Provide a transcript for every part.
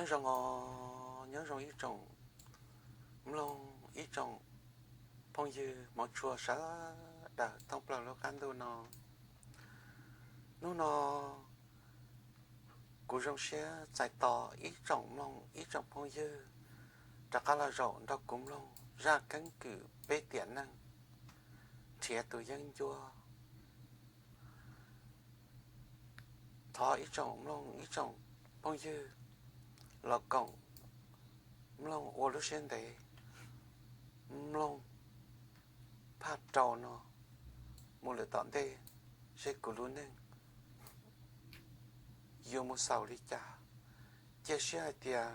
Zoo os, nyob zoo ib tsoom mloog, ib tsoom phooj ywg hmov tshua sawv daws thoob plaws lub qab ntuj no. Hnub no kuv zoo siab txais tos ib tsoom mloog, ib tsoom phooj ywg rov qab los zaum nrog kuv mloog zaj keeb kwm peb tiam neeg nrhiav tus yeeb ncuab. Thov ib tsoom mloog, ib tsoom phooj ywg los koom mloog ua lub siab ntev, mloog phaj rau no mus lawm tom ntej, seb kuv lub neej yuav mus xaus li cas. Cia siab hais tias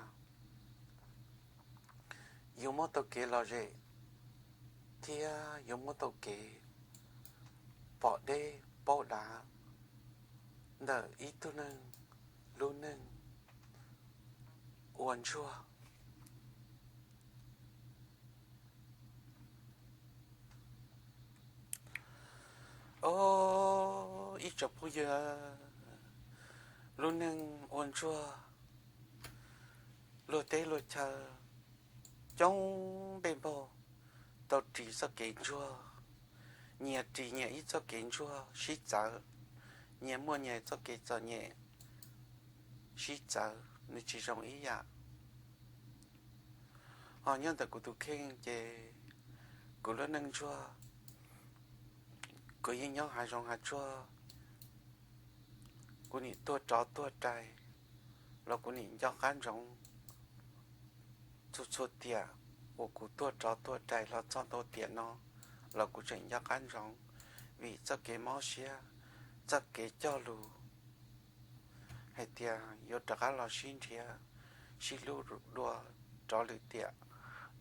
yuav muab tau kev lom zem thiab yuav muab tau kev pom deb paub dav ntawm ib tug neeg lub neej ua ntsuag. Os, ib tsoom phooj ywg, lub neej ua ntsuag, luag teb luag chaw coob npej npaug tau ris txoj kev ntsuag, nyias ris nyias ib txoj kev ntsuag sib txawv, nyias muaj nyias txoj kev txom nyem sib txawv, nws tsis zoo ib yam. Ho nyob ntawm kuv tus kheej ces kuv lub neej ntsuag, kuv yeej nyob hav zoov hav tsuag, kuv nim tuag rov tuag rais los kuv nim nco qab ntsoov. Txhua txhua tiam uas kuv tuag rov tuag rais los txog tau tiam no los kuv tseem nco qab ntsoov, vim txoj kev mob siab, txoj kev cog lus hais tias yuav rov qab los sib nrhiav, sib hlub dua rov lwm tiam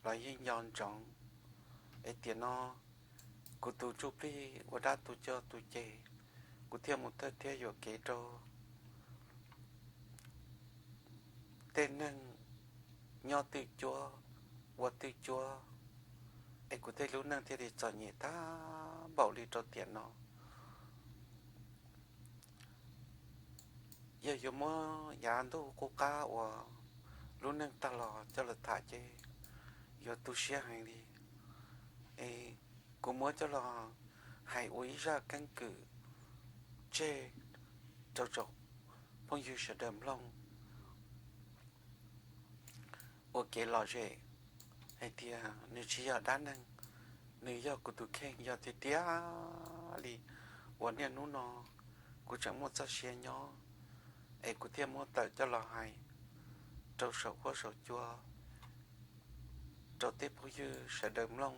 los yeej nco ntsoov. Es tiam no kuv tus ntsuj plig ua dab tu coj tu ceg, kuv thiaj mus thawj thiab yuam kev rau tej neeg nyob twj cuab, ua twj cuab, es kuv tej lub neej thiaj li txom nyem tag npaum li rau tiam no. Yog yuav muab yav ntuj qub qab uas lub neej tag los coj los tham ces yuav tu siab heev li. Es kuv muab coj los hais ua ib zaj keeb kwm tseg rau tsoom phooj ywg sawv daws mloog ua kev lom zem hais tias nws tsis yog dab neeg, nws yog kuv tus kheej yog tiag tiag li uas niaj hnub no kuv tseem muaj txoj sia nyob, es kuv thiaj muab tawm coj los hais rau saum huab saum cua rau tej phooj ywg sawv daws mloog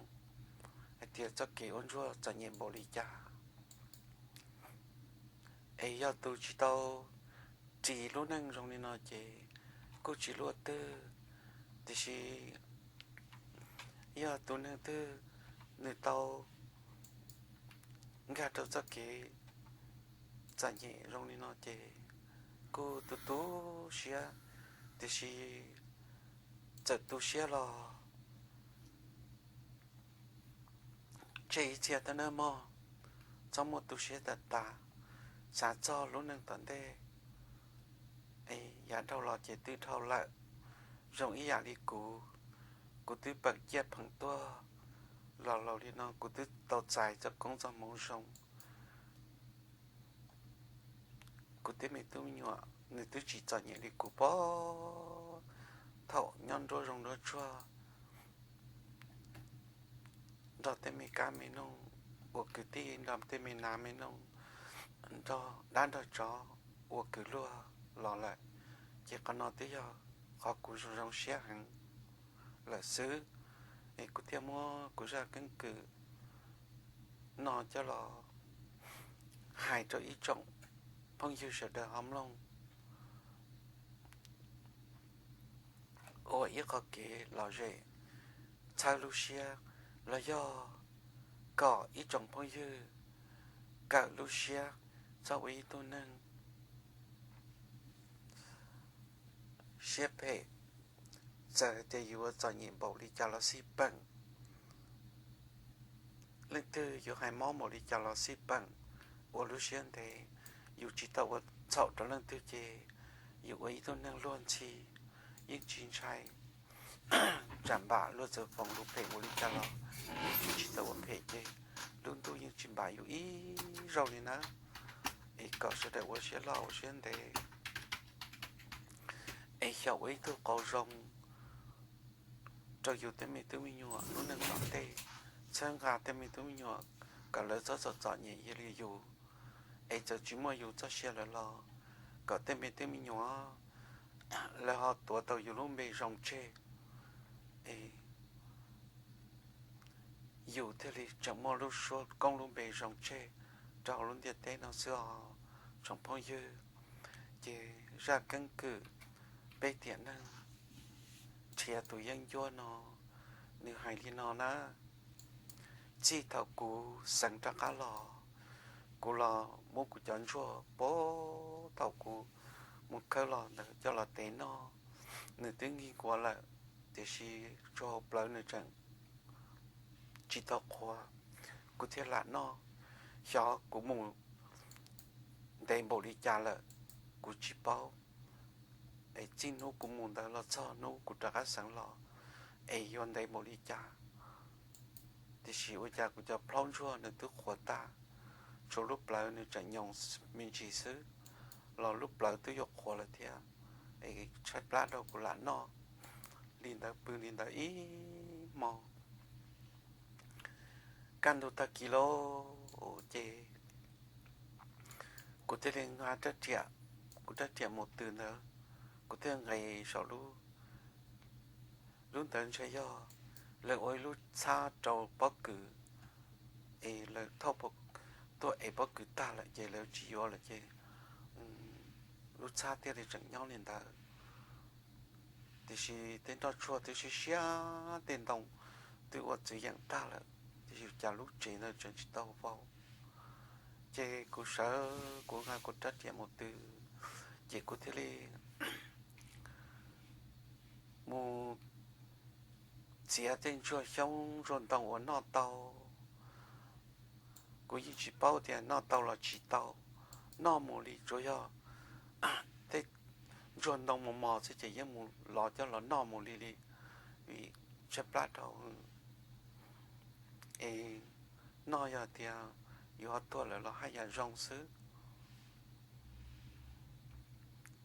hais tias txoj kev ua ntsuag txom nyem npaum li cas. Es yog tus tsis tau ris lub neej zoo li no ces kuj tsis luaj twg, tiam sis yog tus neeg twg nws tau nkag rau txoj kev txom nyem zoo li no ces kuj tu tu siab, tiam sis txawm tu siab los tseg ib txhia tau nawb mog, txhob muaj tu siab tas tas, xav txog lub neej tom ntej. Es yav dhau los ces twb dhau lawm, zoo ib yam li kuv, kuv twb peem ciaj pheem tuag los laus li no kuv twb tau txais txoj koob txoj hmoov zoo. Kuv tej me tub me nyuam nws twb tsis txom nyem li kuv pob, thaum nyob nruab zoov nruab tsuag nrog tej me kab me noog ua kwv tij, nrog tej me nas me noog nrog dab nrog tsov ua kwv luag los lawm, ces qhov no twb yog qhov kuv zoo zoo siab heev lawm xwb. Es kuv thiaj muab kuv zaj keeb kwm no coj los hais rau ib tsoom phooj ywg sawv daws ho mloog ua ib qho kev lom zem, txhawb lub siab, los yog kom ib tsoom phooj ywg kawm lub siab, txhob ua ib tug neeg siab phem. Txawm tias yus ua txom nyem npaum li cas los xij peem, leej twg yuav hais mob npaum li cas los xij peem, ua lub siab ntev. Yus tsis tau ua txhaum rau leej twg ces yus ua ib tug neeg luag ntxhi, yeej tsis ntshai. Tsam npam luag txawm foom lus phem ua li cas los yeej tsis tau ua phem ces lub ntuj yeej tsis npam yus ib zaug li nawb. Es kom sawv daws ua siab loj ua siab ntev es xyaum ua ib tug qauv zoo rau yus tej me tub me nyuam lub neej tom ntej, txhawb nqa tej me tub me nyuam kom lawv txhob txom txom nyem ib yam li yus, es txawm tsis muaj yus txoj sia lawm los kom tej me tub me nyuam lawv ho tuav tau yus lub npe zoo tseg, es yus thiaj li tseem muaj lub suab koob lub npe zoo tseg rau hauv lub ntiaj teb no xwb os tsoom phooj ywg. Ces zaj keeb kwm peb tiam neeg nrhiav tus yeeb ncuab no nws hais li no na: Txij thaum kuv xeev rov qab los, kuv los muab kuv cov ntsuag pab thaum kuv mus khawb los ntawd coj los tev noj, nws twb nkig nkuav lawm, tiam sis tsuas hauv plawv nws tseem tsis tau qhuav, kuv thiaj lam noj. Xyov kuv mus ntev npaum li cas lawm, kuv tsis paub. Es txij hnub kuv mus ntawd los txog hnub kuv rov qab xeev los, es yuav ntev npaum li cas, tiam sis ua cas kuv cov plhaub ntsuag nws twb qhuav tag, tshuav lub plawv nws tseem nyoos me ntsis xwb, los lub plawv twb yuav qhuav lawm thiab. Es tshaib plab dhau kuv lam noj li ntawd pw li ntawd ib hmo. Kaj ntug tag kis lauj, ces kuv thiaj li nqa rab riam, kuv rab riam mus tws ntawd, kuv thiaj nqes saum lub, lub ntawd ntshe yog lawv ua ib lub txhab rau pob kws, es lawv thauj tuaj es pob kws tag lawm ces lawv tsis yuav lawm ces lub txhab thiaj li tseem nyob li ntawd. Tiam sis tej nroj tsuag twb siab siab, tej ntoo twb ua txwv yeem tag lawm, tiam sis cas lub tsev ntawd tseem tsis tau vau. Ces kuv sawv, kuv nqa kuv rab riam mus tws, ces kuv thiaj li mus txiav tej ntsuag xyoob ntsuag ntoo uas noj tau. Kuv yeej tsis paub tias noj tau los tsis tau, noj mus li tsuas yog tej ntsuag ntoo mos mos xwb ces yeej mus los coj los noj mus li li, vim tshaib plab dhau. Es noj yog tias yus ho tuag lawm los haj yam zoo xwb.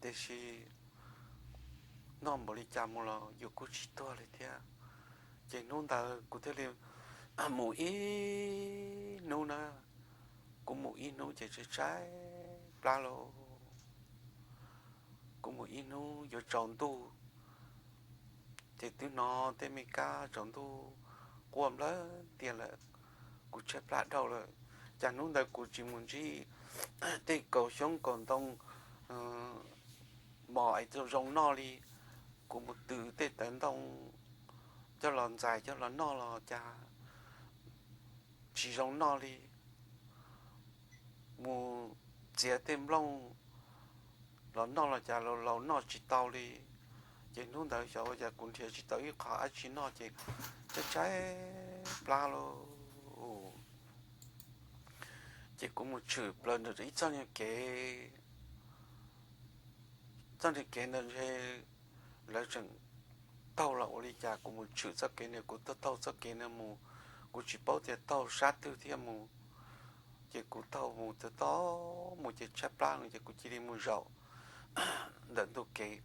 Tiam sis noj npaum li cas mus los yus kuj tsis tuag li thiab. Ces hnub ntawd kuv thiaj li mus ib hnub na, kuv mus ib hnub ces tshaib tshaib plab lauj. Kuv mus ib hnub yuav tsaus ntuj, ces twb hnov tej me kab tsaus ntuj quaj nplawg ntiag lawm. Kuv tshaib plab dhau lawm, cas hnub ntawd kuv tsis mus ntsib tej kaus xyoob kaus ntoo mos es zoo noj li. Kuv mus tws tej tawv ntoo coj los ntxais coj los noj los cas tsis zoo noj li. Mus txiav tej nplooj los noj los cas laus laus noj tsis tau li. Ces hnub ntawd xyov ua cas kuv nrhiav tsis tau ib qho dab tsi noj ces tshaib tshaib plab lauj. Ces kuv mus tshwm plaws nram ib txoj kev, txoj kev ntawd ntshe lawv tseem taug los ua li cas, kuv mus tshwm txoj kev ntawd, kuv taug taug txoj kev ntawd mus, kuv tsis paub tias taug sab twg thiaj mus. Ces kuv taug mus taug taug mus ces tshaib plab no ces kuv cia li mus zaum ntawm ntug kev.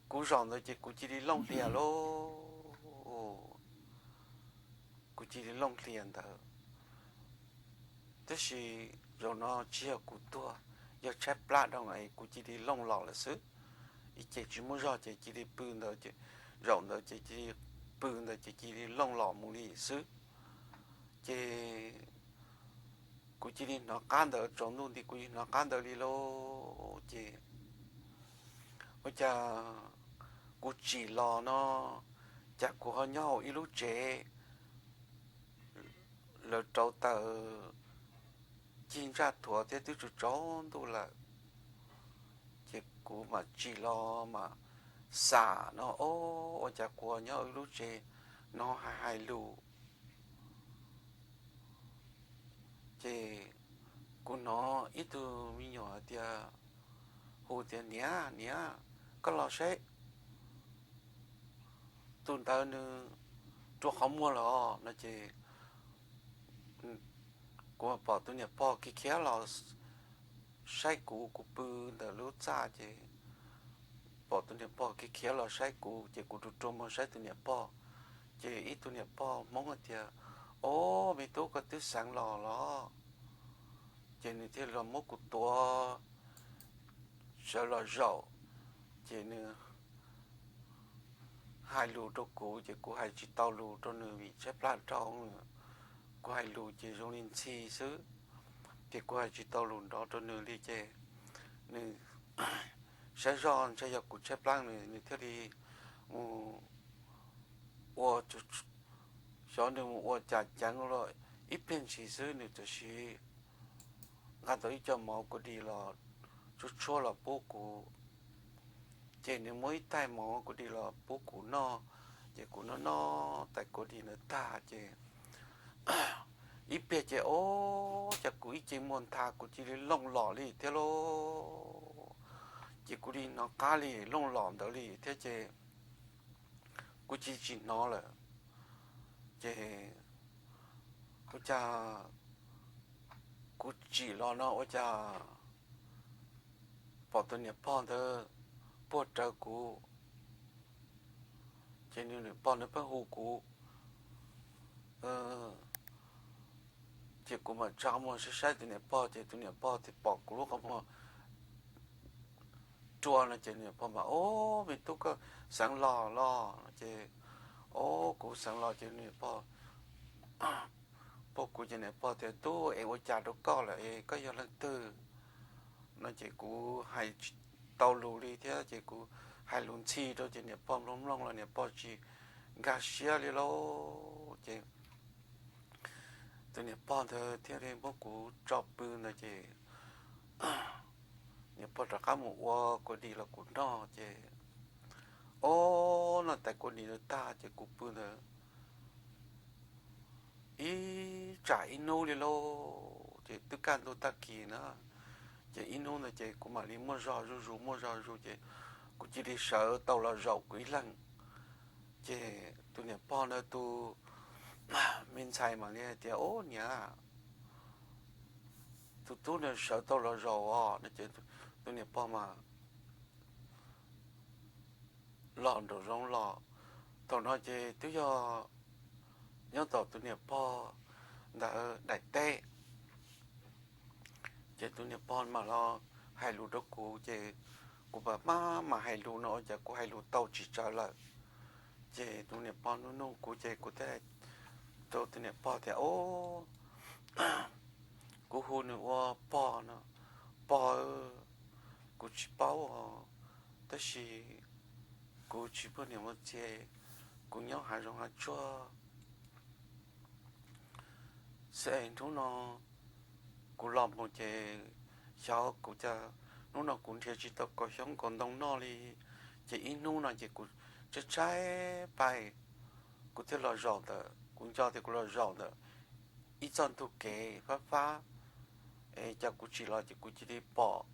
Kuv zaum ntawd ces kuv cia li looj hlias lauj. Kuv cia li looj hlias ntawd. Tab sis zaum no tsis yog kuv tuag, yog tshaib plab dhau es kuv cia li looj los lawm xwb. Ib ce tsis muaj zog ces cia li pw ntawd, zaum ntawd ces cia li pw ntawd ces cia li looj los mus li xwb. Ces kuv cia li hnov qab ntawd, tsaus ntuj nti kuv cia li hnov qab ntawd li lauj. Ces ua cas kuv tsim los no, cas kuv ho nyob hauv ib lub tsev, lawv rauv taws cig ntsaj thuav thiab twb tsaus tsaus ntuj lawm. Ces kuv mam tsim los mam xam no, o, ua cas kuv ho nyob hauv ib lub tsev no hais hais lus. Ces kuv hnov ib tug me nyuam hais tias, hu tias, Niam, niam, koj los seb. tus ntawd nws rua qhov muag lawm os no ces kuv pom tus niam pog khiav khiav los saib kuv, kuv pw ntawm lub txaj ces pom tus niam pog khiav khiav los saib kuv ces kuv rua rua muag saib tus niam pog. Ces ib tug niam pog Hmoob hais tias, Ob, me tub, koj twb xeev los los? Ces nws thiaj los muab kuv tuav sawv los zaum, ces nws hais lus rau kuv ces kuv hais tsis tau lus rau nws vim tshaib plab nrov. Kuv hais lus ces zoo li ntxhi xwb, ces kuv hais tsis tau lus nrov rau nws li ces nws saib zoj ntshe yog kuv tshaib plab, nws thiaj li mus ua, xyov nws mus ua cas ceev los ib pliag ntshis xwb nws tam sim nqa tau ib co mov kuv dim los tshuab tshuab los pub kuv. Ces nws muab ib taig mov kuv dim los pub kuv noj, ces kuv noj noj tais kuv dim ntawd tag ces ib pliag ces, ob, cas kuv ib ce muag ntha kuv cia li looj los li thiab lauj. Ces kuv li hnov qab li looj los ntawd li thiab ces kuv cia li tsis hnov lawm. Ces ua cas kuv tsim los no ua cas pom tus niam pog ntawd puag rawv kuv, ces nws niam pog nws pheej hu kuv. Ces kuv mam tsa muag saib saib tus niam pog ces tus niam pog thiaj pom kuv lub qhov muag rua no ces niam pog mas, Ob, me tub, koj xeev los los? Ces, Ob, kuv xeev los. Ces niam pog pom kuv ces niam pog tias, Tub, es ua cas rau koj lawm es koj yog leej twg? No ces kuv hais tsis tau lus li thiab ces kuv hais lus ntxhi rau ces niam pog mloog mloog los niam pog tsis nkag siab li lauj. Ces tus niam pog ntawd thiaj li muab kuv tso pw ntawd ces niam pog rov qab mus ua kua dis los kuv noj ces, ob, noj tais kua dis ntawd tag ces kuv pw ntawd ib tsam ib hnub li lauj. Ces twb kaj ntug tag kis na, ces ib hnub ntawd ces kuv mam li muaj zog zuj zus, muaj zog zuj zus ces kuv cia li sawv tau los zaum kuv ib leeg. Ces tus niam pog ntawd tus me ntxhais mam li hais tias, Ub, niam, tus tub ntawd sawv tau los zaum os. Ces tus niam pog mas los nraum zoov los. Thaum no ces twb yog nyob tom tus niam pog ntawd daim teb. Ces tus niam pog mam los hais lus rau kuv ces kuv pam maj mam hais lus no ua cas kuv hais lus tau tsis tsawv lawm. Ces tus niam pog nug nug kuv ces kuv thiaj hais rau tus niam pog tias, Ub, kuv hu nws ua pog no, pog, kuv tsis paub os, tab sis kuv tsis muaj niam muaj txiv, kuv nyob hav zoov hav tsuag xwb es hnub no kuv los mus ces xyov kuv cas hnub no kuv nrhiav tsis tau kaus xyoob kaus ntoo noj li. Ces ib hnub no ces kuv tshaib tshaib plab, kuv thiaj los zaum ntawm, kuv nco tias kuv los zaum ntawm ib txoj ntug kev fab fab, es cas kuv tsim los ces kuv cia li pom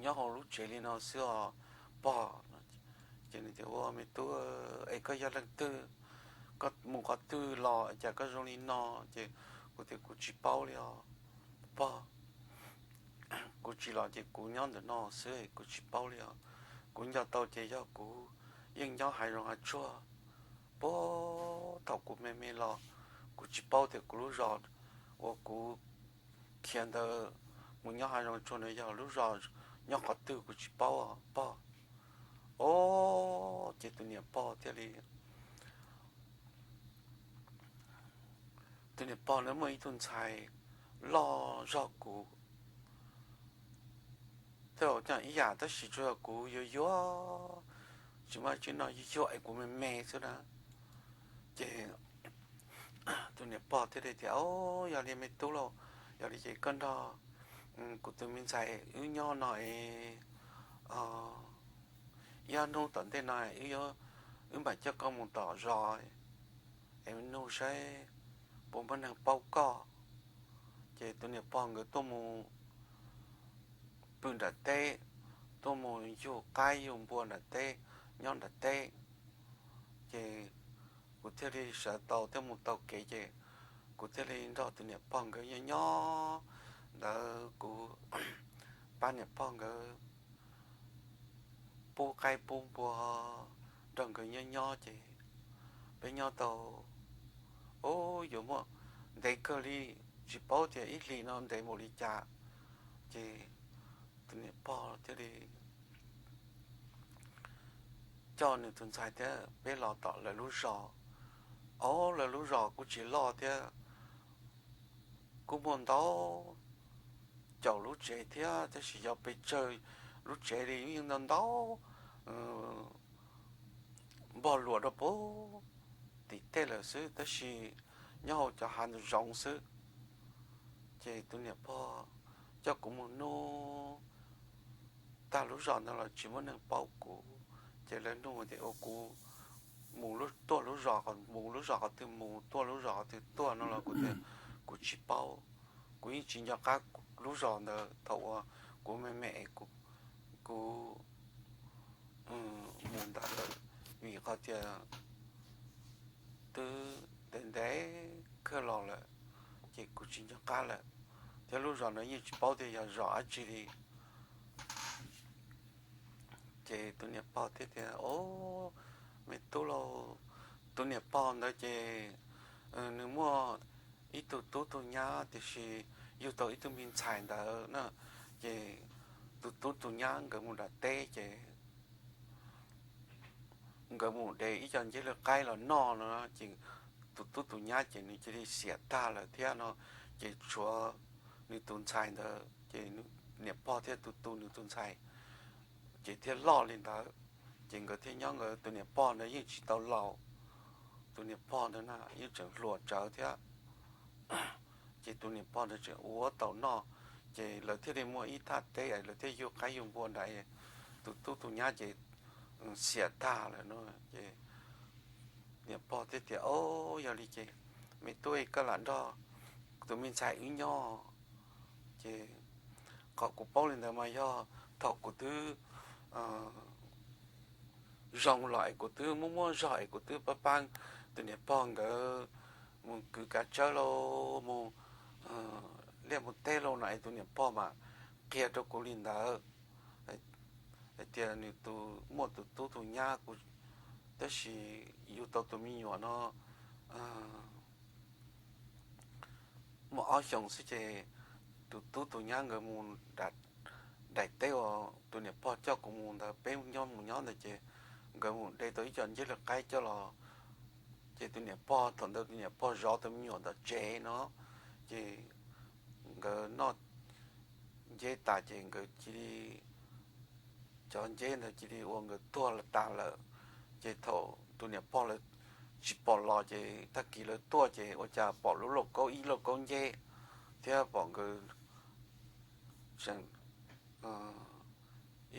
nyob hauv lub tsev li no xwb os pog. Ces nws tias, Ua, me tub, es koj yog leej twg? Koj mus qhov twg los cas koj zoo li no? Ces kuv tias, Kuv tsis paub li os pog. Kuv tsim los ces kuv nyob ntawm no xwb, kuv tsis paub li os. Kuv nco tau ces yog kuv yeej nyob hav zoov hav tsuag. Puag thaum kuv me me los, kuv tsis paub tias kuv lub zos uas kuv khiav ntawd mus nyob hav zoov hav tsuag ntawd yog lub zos nyob qhov twg, kuv tsis paub os pog. Ob, ces tus niam pog thiaj li, tus niam pog ntawd muaj ib tug ntxhais loj zog kuv thiab, ib yam tab sis tsuas yog kuv yuag yuag, tsis muaj tsi no, yuag yuag es kuv me me xwb na. Ces tus niam pog thiaj li tias, Ob, yog li me tub lauj, yog li ces koj nrog kuv tus me ntxhais wb nyob no es ib ob hnub tom ntej no wb, wb mam coj koj mus tom zos es nug saib puas muaj neeg paub koj. Ces tus niam pog nkawd tuaj mus pw nram teb, tuaj mus yug qaib yug npua nram teb, nyob nram teb. Ces kuv thiaj li sawv tau thiab mus tau kev ces kuv thiaj li nrog tus niam pog nkawd nyob nyob ntawd, kuv pab niam pog nkawd pub qaib pub npua nrog nkawd nyob nyob ces peb nyob tau, ub, yuav muaj ntev kawg li, tsis paub tias ib hlis no ntev npaum li cas. Ces tus niam pog thiaj li coj nws tus ntxhais thiab peb los tom lawv lub zos. Ob, lawv lub zos kuj tsis loj thiab, kuj muaj ntau caum lub tsev thiab, tab sis yog pes tsawg lub tsev li yeej ntau ntau npog luas rau pem tim tej lawm xwb, tab sis nyob hauv cov hav ntawd zoov xwb. Ces tus niam pog coj kuv mus nug tag lub zos ntawd los tsis muaj neeg paub kuv, ces lawv nug tias ua kuv mus tuaj lub zos, mus lub zos qhov twg mus, tuaj lub zos qhov twg tuaj no los kuv tias kuv tsis paub. Kuv yeej tsis nco qab lub zos ntawd thaum uas kuv me me es kuv mus ntawd lawm, vim qhov tias twb ntev ntev kawg los lawm, ces kuv tsis nco qab lawm, thiab lub zos ntawd yeej tsis paub tias yog zos dab tsi li. Ces tus niam pog thiaj tias, Ob, me tub lauj, tus niam pog ntawd ces nws muaj ib tug tub tug nyab, tiam sis yug tau ib tug me ntxhais ntawd na, ces tus tub tus nyab nkawd mus nram teb ces nkawd mus de ib co ncej lwj qaib los noj no, ces tus tub tus nyab ces nws cia li xiam tag lawm thiab no, ces tshuav nws tus ntxhais ntawd, ces niam pog thiaj tu tu nws tus ntxhais, ces thiaj loj li ntawd. Ces nkawd thiaj nyob, nkawd tus niam pog ntawd yeej tsis tau laus, tus niam pog ntawd na yeej tseem hluas tsawv thiab. Ces tus niam pog ntawd tseem ua tau noj, ces lawv thiaj li muaj ib thaj teb, lawv thiaj yug qaib yug npua nrad, tus tub tus nyab ces xiam tag lawm no. Ces niam pog thiaj tias, Ob, yog li ces me tub, koj lam nrog tus me ntxhais wb nyob. Ces qhov kuv paub li ntawd mas yog thaum kuv twb zoo los es kuv twb muaj muaj zog es kuv twb pab pab tus niam pog nkawd mus kwv kav tsawb lauj, mus liaj mus teb lauj no es tus niam pog mas qhia rau kuv li ntawd, hais tias nws tus muaj tus tub tus nyab, tab sis yug tau tus me nyuam no muaj ob xyoos xwb ces tus tub tus nyab nkawd mus daim teb uas tus niam pog coj kuv mus ntawd, peb nyob mus nyob ntawd ces nkawd mus de tau ib co ncej lwj qaib coj los. Ces tus niam pog, thaum ntawd tus niam pog zov tus me nyuam ntawm tsev no, ces nkawd noj nceb tas ces nkawd cia li, cov nceb ntawd cia li ua nkawd tuag tas lawm. Ces thaum tus niam pog lawv tsis pom los ces tag kis lawv tuaj ces ua cas pom lub lauj kaub, ib lauj kaub nceb thiab pom nkawd tseem,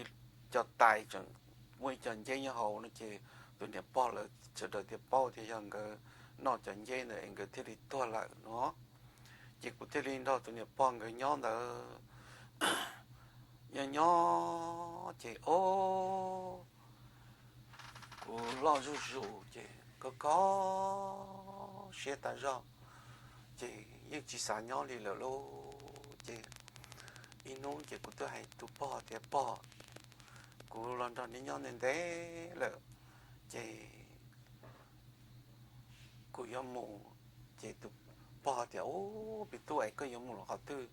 ib co tais tseem muaj ib co nceb nyob hauv no ces tus niam pog lawv sawv daws thiaj paub tias yog nkawd noj cov nceb ntawd es nkawd thiaj li tuag lawm no. Ces kuv thiaj li nrog tus niam pog nkawd nyob ntawd, nyob nyob ces ob, kuv loj zuj zus ces kho kho siab tas zog, ces yeej tsis xav nyob li lawm lauj. Ces ib hnub ces kuv twb hais tus pog tias, Pog, kuv los nrog neb nyob ntev ntev lawm ces kuv yuav mus. Ces tus pog tias, Ub, me tub, es koj yuav mus los qhov twg?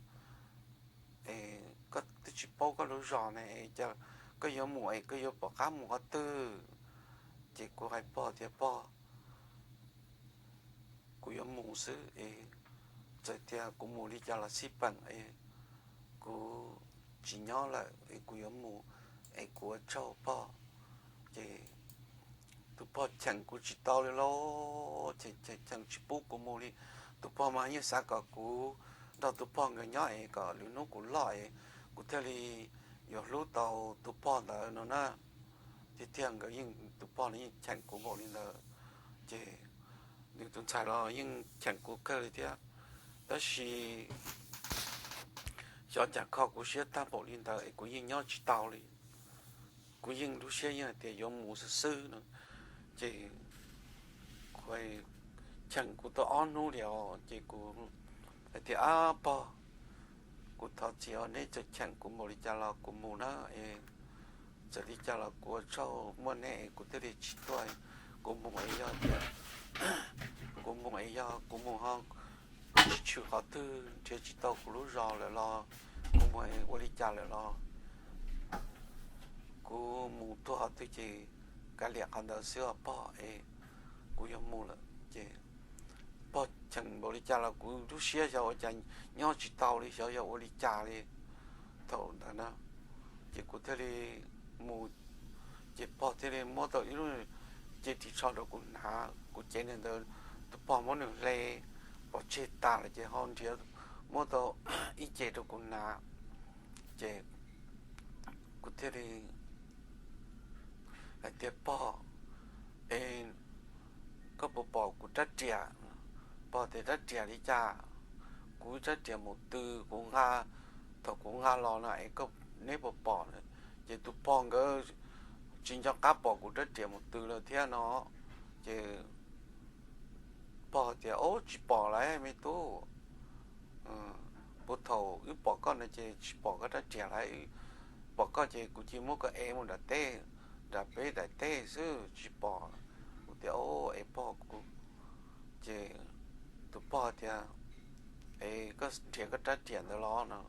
Es koj twb tsis paub koj lub zos ne, es koj yuav mus es koj yuav pom qab mus qhov twg? Ces kuv hais pog tias, Pog, kuv yuav mus xwb es txawm tias kuv mus li cas los xij peem es kuv tsis nyob lawm es kuv yuav mus es kuv ua tsaug pog. Ces tus pog cheem kuv tsis tau li lauj, cheem cheem tsis pub kuv mus li. Tus pog mas yeej xav kom kuv nrog tus pog nkawd nyob es kom lwm hnub kuv loj es kuv thiaj li yuav hlub tau tus pog ntawd no na. Tiag tiag nkawd yeej, tus pog no yeej cheem kuv npaum li ntawd, ces nws tus ntxhais los yeej cheem kuv kawg li thiab. Tab sis xyov cas kho kuv siab tag npaum li ntawd es kuv yeej nyob tsis tau li. Kuv yeej lub siab yeej hais tias yuav mus xwb xwb no, ces Cheem kuv tau ob hnub li os, ces kuv hais tias, Ab pog, kuv thov txim os, neb txawm cheem kuv npaum li cas los kuv mus na, es txawm li cas los kuv ua tsaug muaj neb es kuv thiaj li tsis tuaj. Kuv mus es yog tias, kuv mus es yog kuv mus ho tsis tshwm qhov twg, nrhiav tsis tau kuv lub zos lawm los, kuv mus es ua li cas lawm los, kuv mus tuag qhov twg ces kav liam qhov ntawd xwb os pog, es kuv yuav mus lawm. Ces pog cheem npaum li cas los kuv lub siab xyov ua cas nyob tsis tau li, xyov yog ua li cas li thaum ntawd na. Ces kuv thiaj li mus, ces pog thiaj li muab tau ib lub cev ris tsho rau kuv hnav, kuv cev ntawd tus pog muab nws hle pov tseg tas lawm ces ho nrhiav muab tau ib cev rau kuv hnav. Ces kuv thiaj li hais tias, Pog, es koj puas pom kuv rab riam? Pog tias, Rab riam li cas? Kuv rab riam mus tw, kuv nqa, thaum kuv nqa los no es neb puas pom? Ces tus pog nkawd tsis nco qab pom kuv rab riam mus tw lawm thiab no. Ces pog tias, Ub, tsis pom lawm me tub. Puag thaum wb pom koj no ces tsis pom koj rab riam lawm. Pom koj ces kuv cia muab koj ev mus nram teb, nram peb daim teb xwb tsis pom. Kuv tias, Ub, es pog kuv. Ces tus pog tias, Es koj nrhiav koj rab riam ntawd los no?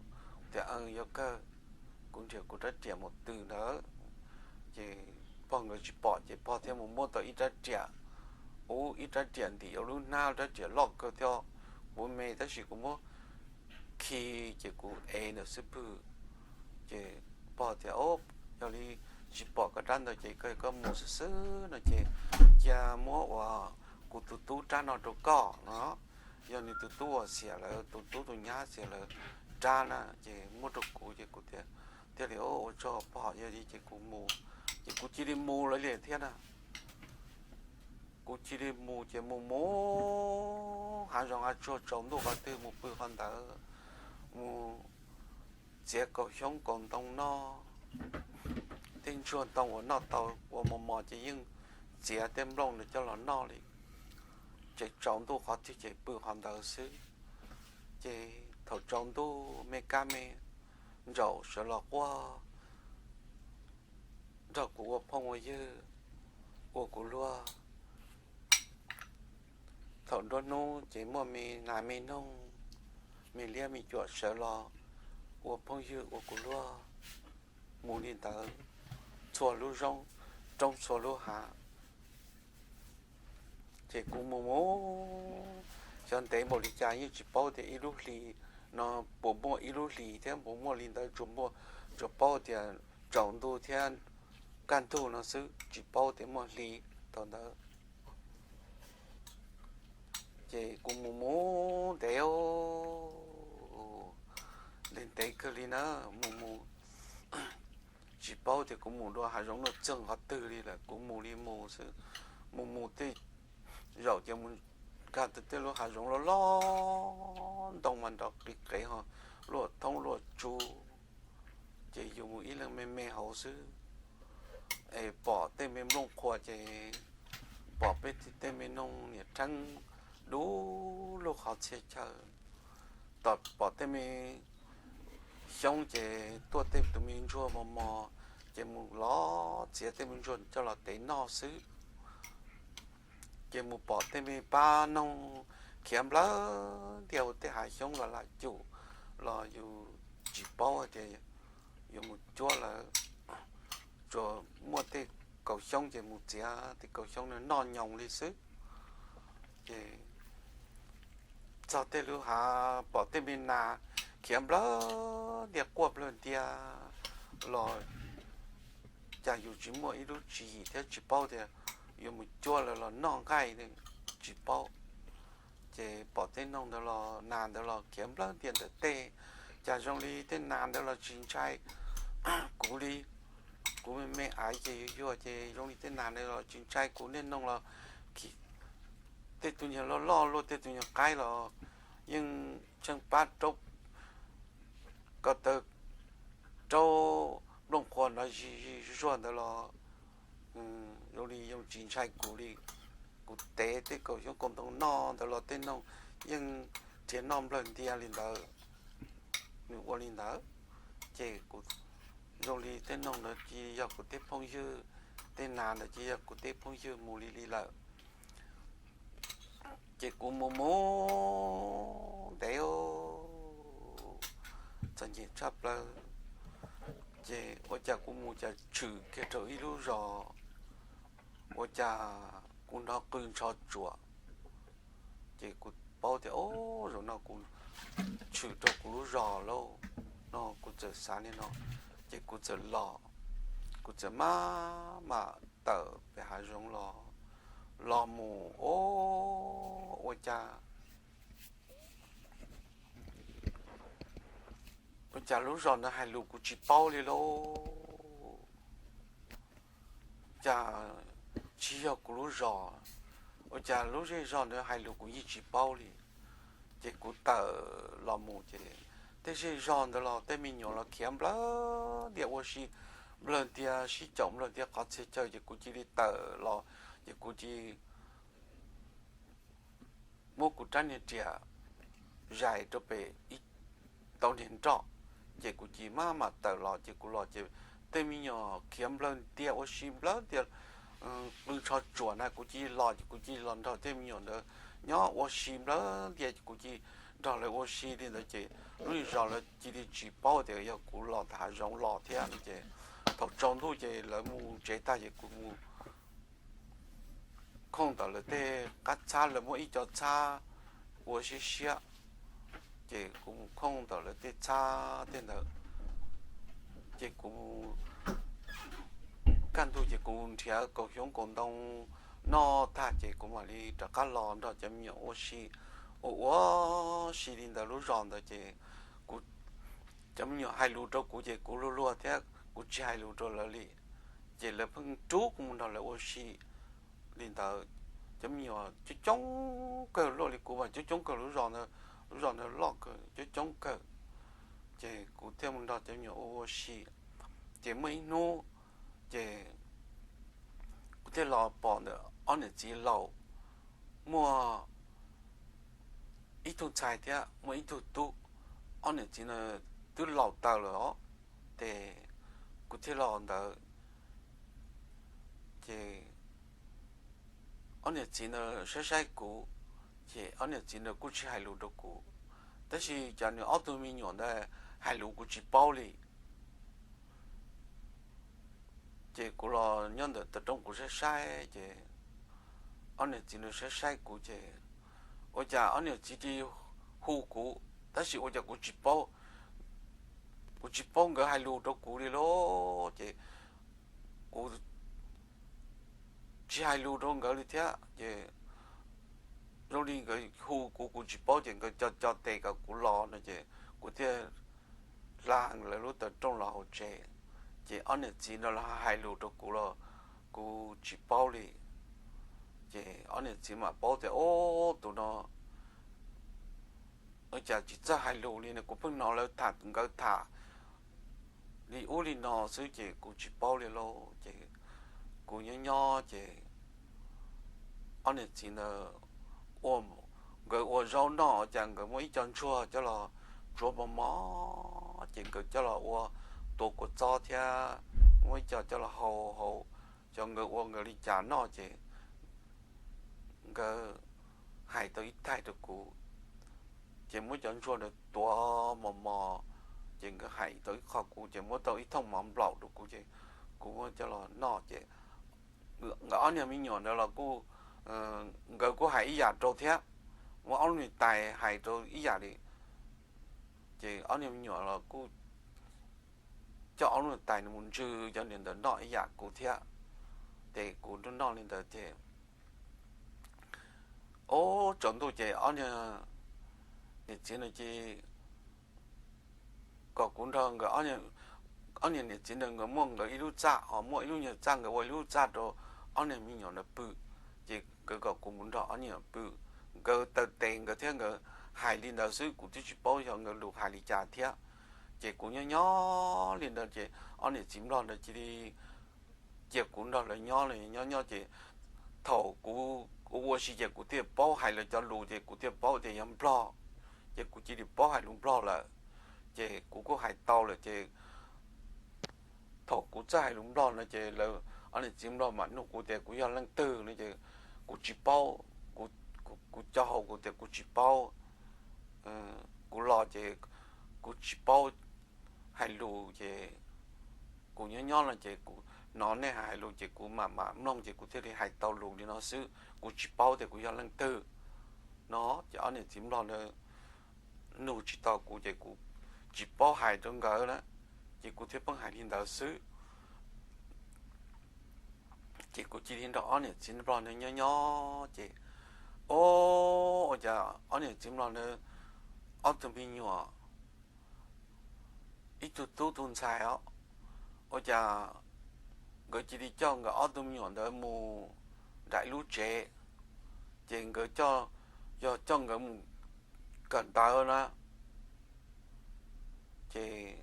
Tias, Yog kawg, kuv nrhiav kuv rab riam mus tw ntawd. Ces pog nkawd tsis pom ces pog thiaj mus muab tau ib rab riam, ub, ib rab riam ntim ua lub hnab, rab riam loj kawg thiab, kuv me tab sis kuv muab khi ces kuv ev ntawm xub pwg. Ces pog tias, Yog li tsis pom koj rab ntawd ces koj mus xwb xwb no ces cia muab uas kuv tus tub rab no rau koj no. Yog nws tus tub uas xiam lawv, tus tub tus nyab xiam lawv rab na ces muab rau kuv. Ces kuv thiaj li, Ua tsaug pog, yog li ces kuv mus. Ces kuv cia li mus lawm li thiab na. Kuv cia li mus ces mus mus hav zoov hav tsuag, tsaus ntuj qhov twg mus pw qhov ntawd, mus txiav kaus xyoob kaus ntoo noj. Tej ntsuag ntoo uas noj tau ua mos mos ces yeej txiav tej nplooj ntawd coj los noj li. Ces tsaus ntuj qhov twg ces pw qhov ntawd xwb. Ces thaum tsaus ntuj me kab me ntsaum sawv los quaj nrog kuv ua phooj ua ywg, ua kuv luag. Thaum nruab hnub ces muaj me nas me noog, me liab me cuam sawv los ua phooj ywg ua kuv luag mus li ntawd txhua lub roob, txhua lub hav. Ces kuv mus mus, xyov ntev npaum li cas yeej tsis paub tias ib lub hlis no puas muaj ib lub hlis thiab puas muaj li ntawd, tsuas paub tias tsaus ntuj thiab kaj ntug no xwb, tsis paub tias muaj hli thaum ntawd. Ces kuv mus mus ntev, ntev ntev kawg li na, mus mus tsis paub tias kuv mus dua hav zoov no txog qhov twg li lawm, kuv mus li mus xwb. Mus mus tej zaum ces mus nkag tau tej lub hav zoov loj loj, ntoo mas nrov qis qev ho luaj thoob luaj tsu. Ces yus mus ib leeg me me hauv xwb, es pom tej me nplooj qhuav ces pom peb tej me noog niam rheeb dub lug qhov txhia chaw. Tom pom tej me xyoob ces tuaj tej tus me ntsuag mos mos, ces mus los txiav tej me ntsuag coj los tev noj xwb. Ces mus pom tej me pab noog khiav nplawg ntiag ua tej hav xyoob los lam cum, los yus tsis paub hais tias yuav mus cuab lawv. Tsuas muaj tej kaus xyoob ces mus txiav tej kaus xyoob no noj nyoos li xwb. Ces txog tej lub hav pom tej me nas khiav nplawg ntiag quaj nplawg ntiag los, cas yus tsis muaj ib lub tswv yim thiab tsis paub tias yuav mus cuab lawv los noj nqaij, tsis paub. Ces pom tej noog ntawd los nas ntawd los khiav nplawg ntiag ntawm tej, cas zoo li tej nas ntawd los tsis ntshai kuv li. Kuv me me aiv ces yuag yuag ces zoo li tej nas ntawd los tsis ntshai kuv, niaj noog los, tej tus nyuag loj loj luaj tej tus nyuag qaib los yeej tsheej pab raub ko taw, raub nplooj qhuav nrov zis zis zuag ntawd los zoo li yeej tsis ntshai kuv li. Kuv Kuv tev tej kaum xyoob kaum ntoo noj ntawd los tej noog yeej nrhiav noj nplawg ntias li ntawd. Nws ua li ntawd, ces kuv zoo li tej noog ntawd ces yog kuv tej phooj ywg, tej nas ntawd ces yog kuv tej phooj ywg mus li li lawm. Ces kuv mus mus ntev txom nyem tshaj plaws, ces ua cas kuv mus cas tshwm kiag rau ib lub zos, ua cas kuv hnov qw ntsho tsuam. Ces kuv paub tias, o, zaum no kuv tshwm rau kuv lub zos lauj, no kuv txawm xav li no, ces kuv txawm los, kuv txawm maj mam tawm pem hav zoov los, los mus, o, ua cas ua cas lub zos ntawd hais lus kuv tsis paub li lauj. Cas tsis yog kuv lub zos, ua cas lub zej zog ntawd hais lus kuv yeej tsis paub li. Ces kuv tawm los mus ces tej zej zog ntawd los tej me nyuam los khiav nplawg ntias ua si, nplawg ntias sib caum nplawg ntias qhov txhia chaw, ces kuv cia li tawm los, ces kuv cia muab kuv rab niag riam zais rau pem ib tau niag nroj, ces kuv cia maj mam tawm los. Ces kuv los ces tej me nyuam khiav nplawg ntias ua si nplawg ntias qw ntsho tsuam na, kuv cia los, ces kuv cia los nrog tej me nyuam ntawd nyob ua si nplawg ntias, ces kuv cia nrog lawv ua si li ntawd, ces lub zej zos lawv cia li tsis paub tias yog kuv los ntawm hav zoov los thiab no. Ces thaum tsaus ntuj ces lawv mus tsev tag ces kuv mus khooj ntawm lawv tej qab txhab, lawv muaj ib co txhab ua siab siab, ces kuv mus khooj ntawm lawv tej txhab tej ntawd, ces kuv kaj ntug ces kuv nrhiav kaum xyoob kaum ntoo noj tag ces kuv mam li rov qab los nrog cov me nyuam ua si, ua ua si li ntawd lub zos ntawd. Ces kuv, cov me nyuam hais lus rau kuv ces kuv luag luag thiab kuv tsis hais lus rau lawv li, ces lawv pheej rub kuv mus nrog lawv ua si li ntawd. Cov me nyuam coob coob kawg, luaj li kuv mas coob coob kawg lub zos ntawd, lub zos ntawd loj kawg, coob coob kawg, ces kuv thiaj mus nrog cov me nyuam ua ua si. Ces muaj ib hnub ces kuv thiaj los pom ntawm ob niam txiv laus muaj ib tug ntxhais thiab muaj ib tug tub. Ob niam txiv ntawd twb laus tas lawm os, ces kuv thiaj los ntawd, ces ob niam txiv ntawd saib saib kuv, ces ob niam txiv ntawd kuj tsis hais lus rau kuv, tab sis cov nws ob tug me nyuam ntawd hais lus kuv tsis paub li. Ces kuv los nyob ntawm tav rooj kuv saib saib ces ob niam txiv ntawd saib saib kuv ces ua cas ob niam txiv cia li hu kuv, tab sis ua cas kuv tsis paub, kuv tsis paub nkawd hais lus rau kuv li lauj. Ces kuv tsis hais lus rau nkawd li thiab, ces zoo li nkawd hu kuv, kuv tsis paub, ces nkawd co co tes kom kuv los no, ces kuv thiaj hla lawv lub tav rooj los hauv tsev. Ces ob niam txiv no los hais lus rau kuv los kuv tsis paub li. Ces ob niam txiv mam paub tias, o, tus no ua cas tsis txawj hais lus li no, kuv pheej hnov lawv tham, nkawd tham li ub li no xwb ces kuv tsis paub li lauj. Ces kuv nyob nyob ces ob niam txiv ntawd ua, nkawd ua zaub noj, cas nkawd muab ib co ntsuag coj los tsuav mos mos, ces nkawd coj los ua tuav kua txob thiab muab ib co coj los hau hauv, ces nkawd ua nkawd li cas noj ces nkawd hais tau ib thaij rau kuv, ces muab cov ntsuag ntawd tuav mos mos, ces nkawd hais tau ib qho kuv, ces muab tau ib thooj mov nplaum rau kuv, ces kuv muab coj los noj. Ces nkawd ob niag me nyuam ntawd los kuj, nkawd kuj hais ib yam rau thiab, muab ob lub niag tais hais rau ib yam li. Ces ob niag me nyuam los kuj coj ob lub niag tais mus ntsw cov niag ntawd noj ib yam kuv thiab. Ces kuv noj noj li ntawd ces ob tsaus ntuj ces ob niag niam txiv no ces kom kuv nrog nkawd, ob niag niam txiv ntawd nkawd muaj nkawd ib lub txaj, ho muaj ib lub nyuag txaj, nkawd ua ib lub txaj rau ob niag me nyuam ntawd pw. Ces nkawd kom kuv mus nrog ob niag pw, nkawd taw tes nkawd thiab nkawd hais li ntawd xwb, kuv twb tsis paub yog nkawd lus hais li cas thiab. Ces kuv nyob nyob li ntawd ces ob niam txiv nplog ntawd cia li cia kuv nrog lawv nyob li, nyob nyob ces thaum kuv Kuv ua si ces kuv thiaj paub hais lawv cov lus ces kuv thiaj paub tias yog Nplog, ces kuv cia li paub hais lus Nplog lawm. Ces kuv kuj hais tau lawm ces thaum kuv txawj hais lus Nplog no ces lawv ob niam txiv Nplog mam nug kuv tias kuv yog leej twg no ces kuv tsis paub, kuv, kuv co hauv kuv tias kuv tsis paub. Kuv los ces kuv tsis paub hais lus ces kuv nyob nyob no ces kuv hnov nej hais lus ces kuv mam mam mloog ces kuv thiaj li hais tau lus li no xwb, kuv tsis paub tias kuv yog leej twg no. Ces ob niam txiv Nplog ntawd nug tsis tau kuv ces kuv tsis paub hais rau nkawd na, ces kuv thiaj pheej hais li ntawd xwb. Ces kuv cia li nrog ob niam txiv Nplog ntawd nyob nyob ces, o, ua cas ob niam txiv Nplog ntawd ob tug me nyuam, ib tug tub tug ntxhais os, ua cas nkawd cia li coj nkawd ob tug me nyuam ntawd mus nram ib lub tsev, ces nkawd coj, yog coj nkawd mus kawm ntawv na, ces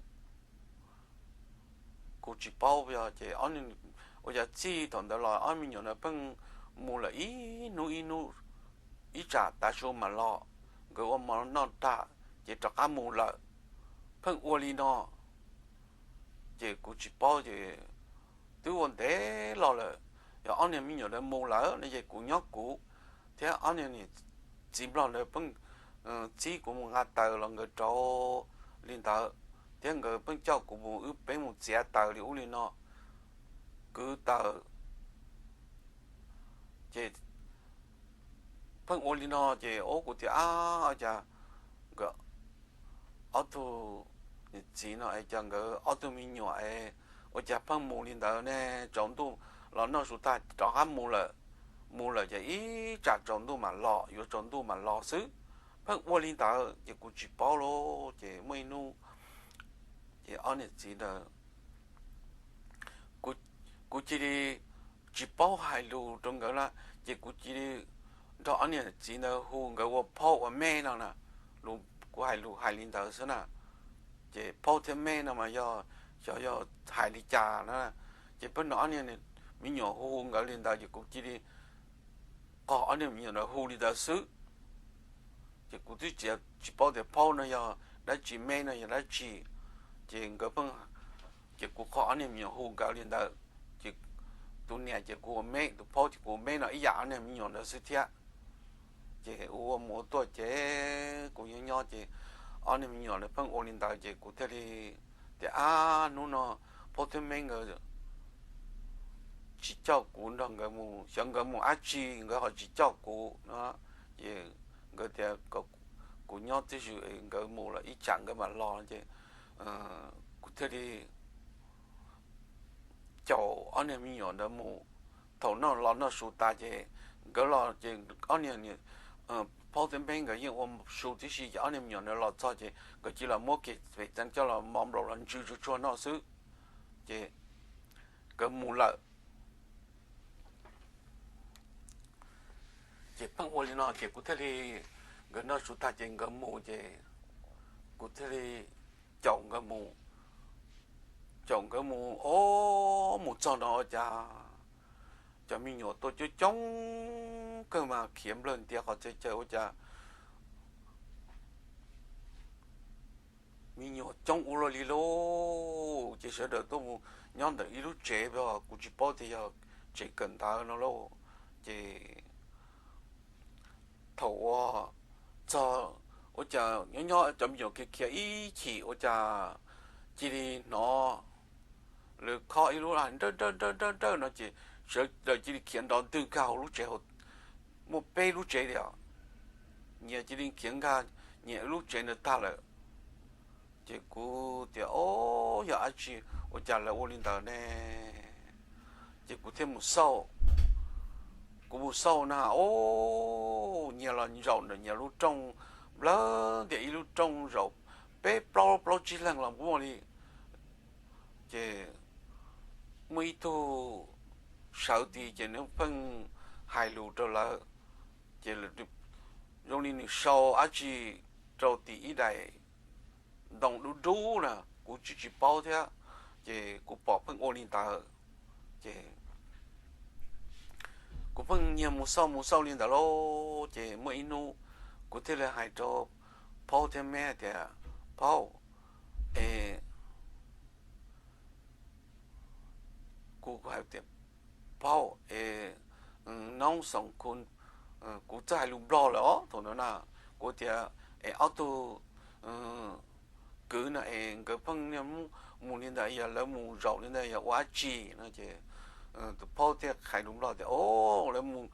kuv tsis paub yog ces ua cas txij thaum ntawd los ob me nyuam ntawd pheej mus lawm ib hnub ib hnub, ib tsam tav su mam los, nkawd ua mov noj tag ces rov qab mus lawm, pheej ua li no. Ces kuv tsis paub ces twb ua ntev los lawm, yog ob niag me nyuam ntawd mus lawm no ces kuv nyob kuv, thiab ob niag niam txiv Nplog ntawd pheej txib kuv mus nqa taws los nkawd rauv li ntawd, thiab nkawd pheej coj kuv mus wb peb mus txiav taws li ub li no, kwv taws. Ces pheej ua li no ces ua kuv tias, ab, cas nkawd ob tug niam txiv no es cas nkawd ob tug me nyuam es ua cas pheej mus li ntawd ne, tsaus ntuj los noj su tag rov qab mus lawm, mus lawm ces ib tsam tsaus ntuj mam los, yuav tsaus ntuj mam los xwb, pheej ua li ntawd ces kuv tsis paub lauj. Ces muaj ib hnub ces ob niam txiv ntawd kuv cia li tsis paub hais lus rau nkawd na, ces kuv cia li nrog ob niam txiv ntawd hu nkawd ua phaub ua me no na, kuv hais lus hais li ntawd xwb na. Ces phaub thiab me no mas yog, xyov yog hais li cas na, ces pheej nrog ob niag me nyuam hu hu nkawd li ntawd ces kuv cia li qog ob niag me nyuam ntawd hu li ntawd xwb. Ces kuv twb tsis paub tias phaub no yog dab tsi, me no yog dab tsi, ces nkawd pheej, ces kuv qog ob niag me nyuam hu nkawd li ntawd, ces tus niam ces kuv ua me, tus phaub ces kuv ua me no ib yam ob niag me nyuam ntawd xwb thiab. Ces ua ua mus ua tuaj ces kuv nyob nyob ces ob niag me nyuam ntawd pheej ua li ntawd ces kuv thiaj li tias, ab, hnub no phaub thiab me nkawd tsis coj kuv nrog nkawd mus, xyov nkawd mus dab tsi nkawd ho tsis coj kuv no. Ces nkawd tias kom kuv nyob tib si, nkawd mus lawm ib tsam nkawd mam los ces kuv thiaj li caum ob niag me nyuam ntawd mus. Thaum noj los noj su tas ces nkawd los ces ob niag phaub thiab me nkawd yeej ua su tib si ces ob niag me nyuam ntawd los txog ces nkawd cia li los muab kev pem txeev coj los mov nplaum los ntsw tsuag tsuag noj xwb, ces nkawd mus lawm. Ces pheej ua li no ces kuv thiaj li, nkawd noj su tag ces nkawd mus ces kuv thiaj li caum nkawd mus, caum nkawd mus, o, mus txog no ua cas cov me nyuam tuaj coob coob kawg mas khiav nplawg ntiav qhov txhia chaw ua cas me nyuam coob ua luaj li lauj. Ces sawv daws tuaj mus nyob ntawm ib lub tsev, kuv tsis paub tias yog tsev kawm ntawv no lauj. Ces thaum uas txog, ua cas nyob nyob cov me nyuam khiav khiav ib chim ua cas cia li hnov lawv khob ib lub nrawj nrawj nrawj nrawj no ces sawv daws cia li khiav nrov ntwg nkag hauv lub tsev, muaj peb lub tsev li os, nyias cia li khiav nkag nyias lub tsev ntawd tag lawm. Ces kuv tias, o, yog dab tsi ua cas lawv ua li ntawd ne? Ces kuv thiaj mus xauj, kuv mus xauj na, o, nyias los zaum ntawm nyias lub rooj, nplawg ntias ib lub rooj zaum peb plaub plaub tsib leeg los muaj li. Ces muaj ib tug sawv tid ces nws pheej hais lus rau lawv, ces zoo li nws sau dab tsi rau tim ib daim ntoo dub dub na, kuv tsis tsis paub thiab, ces kuv pom pheej ua li ntawd. Ces Kuv pheej nyiag mus xauj mus xauj li ntawd lauj, ces muaj ib hnub kuv thiaj li hais rau Phaub thiab Meb tias, Phaub, es kuv hais tias, Phaub, es noob xoom khu, kuv txawj hais lus Nplog lawm os thaum ntawd na. Kuv tias, es ob tug kwv no es nkawd pheej niaj hnub mus li ntawd, yog lawv mus zaum li ntawd yog ua dab tsi no? Ces tus Phaub thiaj hais lus Nplog tias, O, lawv mus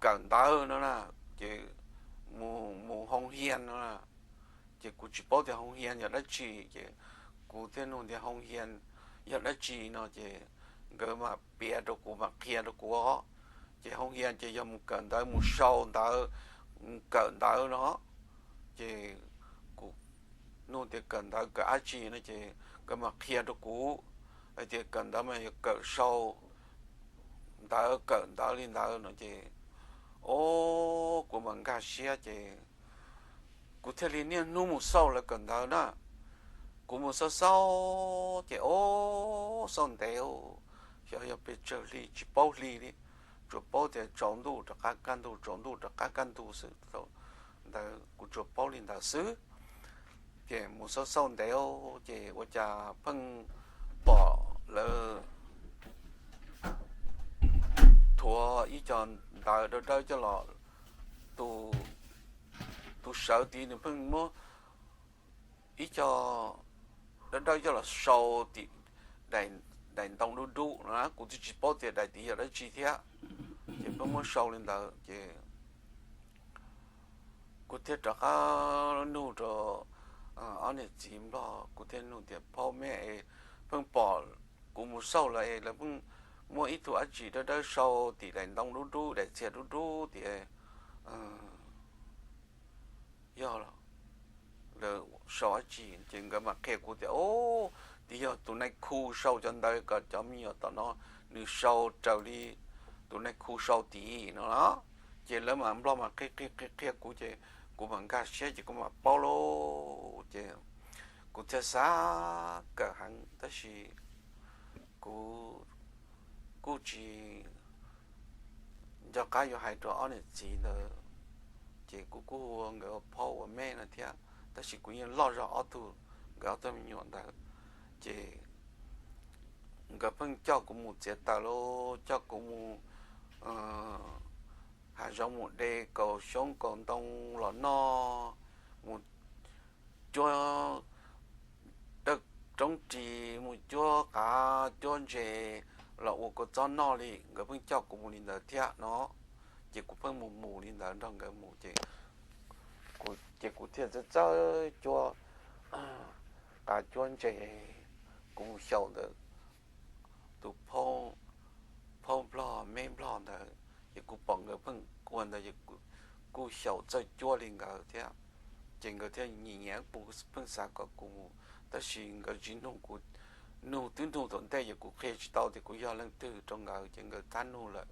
kawm ntawv no na, ces mus hoo hias no na. Ces kuv tsis paub tias hoo hias yog dab tsi, ces kuv thiaj nug tias hoo hias yog dab tsi no, ces nkawd mam piav rau kuv, mam qhia rau kuv os. Ces hoo hias ces yog mus kawm ntawv, mus sau ntawv, mus kawm ntawv no. Ces kuv nug tias kawm ntawv kawm dab tsi no, ces nkawd mam qhia rau kuv hais tias kawm ntawv mas yog kawm sau ntawv, kawm ntawv li ntawd no. Ces, o, kuv mam nkag siab, ces kuv thiaj li niaj hnub mus xauj lawv kawm ntawv na. Kuv mus xauj xauj ces, o, xauj ntev, xyov yog pes tsawg hli tsis paub hli li, tsuas paub tias tsaus ntuj rov qab kaj ntug, tsaus ntuj rov qab kaj ntug xwb. Ntawd kuv tsuas paub li ntawd xwb. Ces mus xauj xauj ntev, ces ua cas pheej pom lawv thuav ib co ntawv dawb dawb coj los, tus sawv tid nws pheej muab ib co dawb dawb coj los sau tim daim ntoo dub dub no, kuv twb tsis paub tias daim tid yog dab tsi thiab. Ces pheej muab sau li ntawd, ces kuv thiaj rov qab nug rau ob niam txiv Nplog, kuv thiaj nug tias, Phaub, Meb, es pheej pom kuv mus xauj lawv es lawv pheej muab ib tug dab tsi dawb dawb sau tim daim ntoo dub dub, daim txiag dub dub tias, yog los lawv sau dab tsi? Ces nkawd mam qhia kuv tias, O, twb yog tus nais khu sau cov ntawv kom cov me nyuam tom no nws sau raws li tus nais khu sau tid no. Ces lawv mam Nplog mam qhia qhia qhia kuv, ces kuv mam nkag siab, ces kuv mam paub lauj. Ces kuv thiaj xav kawm heev, tab sis kuv kuj tsis nco qab yuav hais rau ob niam txiv ntawd, ces kuv kuj hu ua nkawd ua Phaub ua Meb no thiab, tab sis kuv yeej loj zog ob tug, nkawd ob tug me nyuam ntawd. Ces nkawd pheej coj kuv mus txiav taws lauj, coj kuv mus hav zoov mus de kaus xyoob kaus ntoo los noj, mus cuab dawj roob ris, mus cuab qav cuab ntses los ua kua txob noj li, nkawd pheej coj kuv mus li ntawd thiab no. Ces kuv pheej mus mus li ntawd nrog nkawd mus, ces kuv thiaj txawj txawj cuab qav cuab ntses, kuv mus xyaum ntawm tus Phaub Nplog Meb Nplog ntawd, ces kuv pom nkawd pheej ua ntawd, kuj xyaum txawj cuab li nkawd thiab. Ces nkawd thiaj nyiam nyiam kuv, pheej xav kom kuv mus, tab sis nkawd tsis nug kuv, nug twb nug tom ntej ces kuv qhia tsis tau tias kuv yog leej twg rau nkawd, ces nkawd thab nug lawm.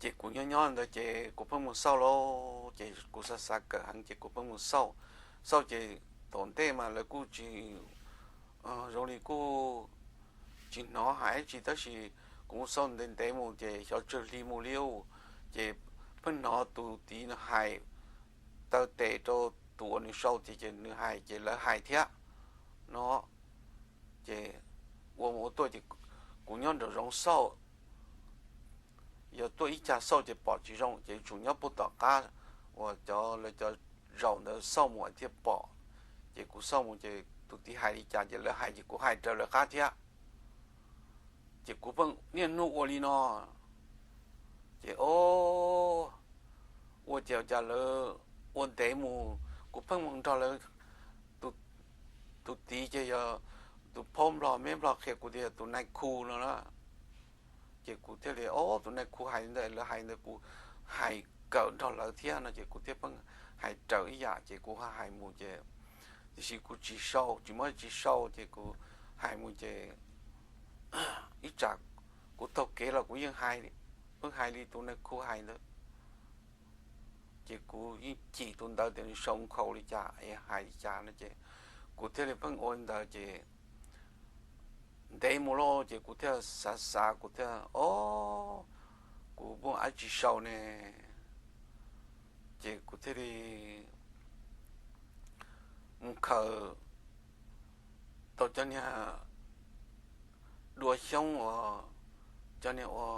Ces kuv nyob nyob ntawd ces kuv pheej mus xauj lauj, ces kuv xav xav kawm heev ces kuv pheej mus xauj. Xauj ces tom ntej mas lawv kuj tsis, zoo li kuj tsis hnov hais dab tsi, tab sis kuv mus xauj ntev ntev mus ces xyov tsawg hli mus li, ces pheej hnov tus tid hais taw tes rau tus uas nws sau ces, ces nws hais ces lawv hais thiab no. Ces ua mus ua tuaj ces kuv nyob nraum zoov xauj, yog tuaj ib cag xauj ces pom tsis zoo ces tsum nyob puag tom qab uas cov lawv cov zaum ntawd xauj mus thiaj pom. Ces kuv xauj mus ces tus tid hais li cas ces lawv hais ces kuv hais raws lawv qab thiab. Ces kuv pheej niaj hnub ua li no. Ces o, ua ces cas lawv ua ntev mus kuv pheej mus nrog lawv, tus tid ces yog tus Phaub Nplog Meb Nplog qhia kuv tias yog tus nais khu no na. Ces kuv thiaj li, o, tus nais khu hais li ntawd, lawv hais ntawd kuv hais kawm nrog lawv thiab no ces kuv thiaj pheej hais raws ib yam ces kuv hais mus ces, tiam sis kuv tsis sau, tsis muaj tsis sau ces kuv hais mus ces ib tsam kuv taug kev los kuv yeej hais, pheej hais li tus nais khu hais ntawd. Ces kuv yeej cim tus ntawd tias nws sau nkhaus li cas es hais li cas no ces kuv thiaj li pheej ua li ntawd ces ntev mus lawm ces kuv thiaj xav xav, kuv thiaj, o, kuv muaj dab tsi sau ne? Ces kuv thiaj li mus khaws tau cov niag dua xyoob uas, cov niag ua,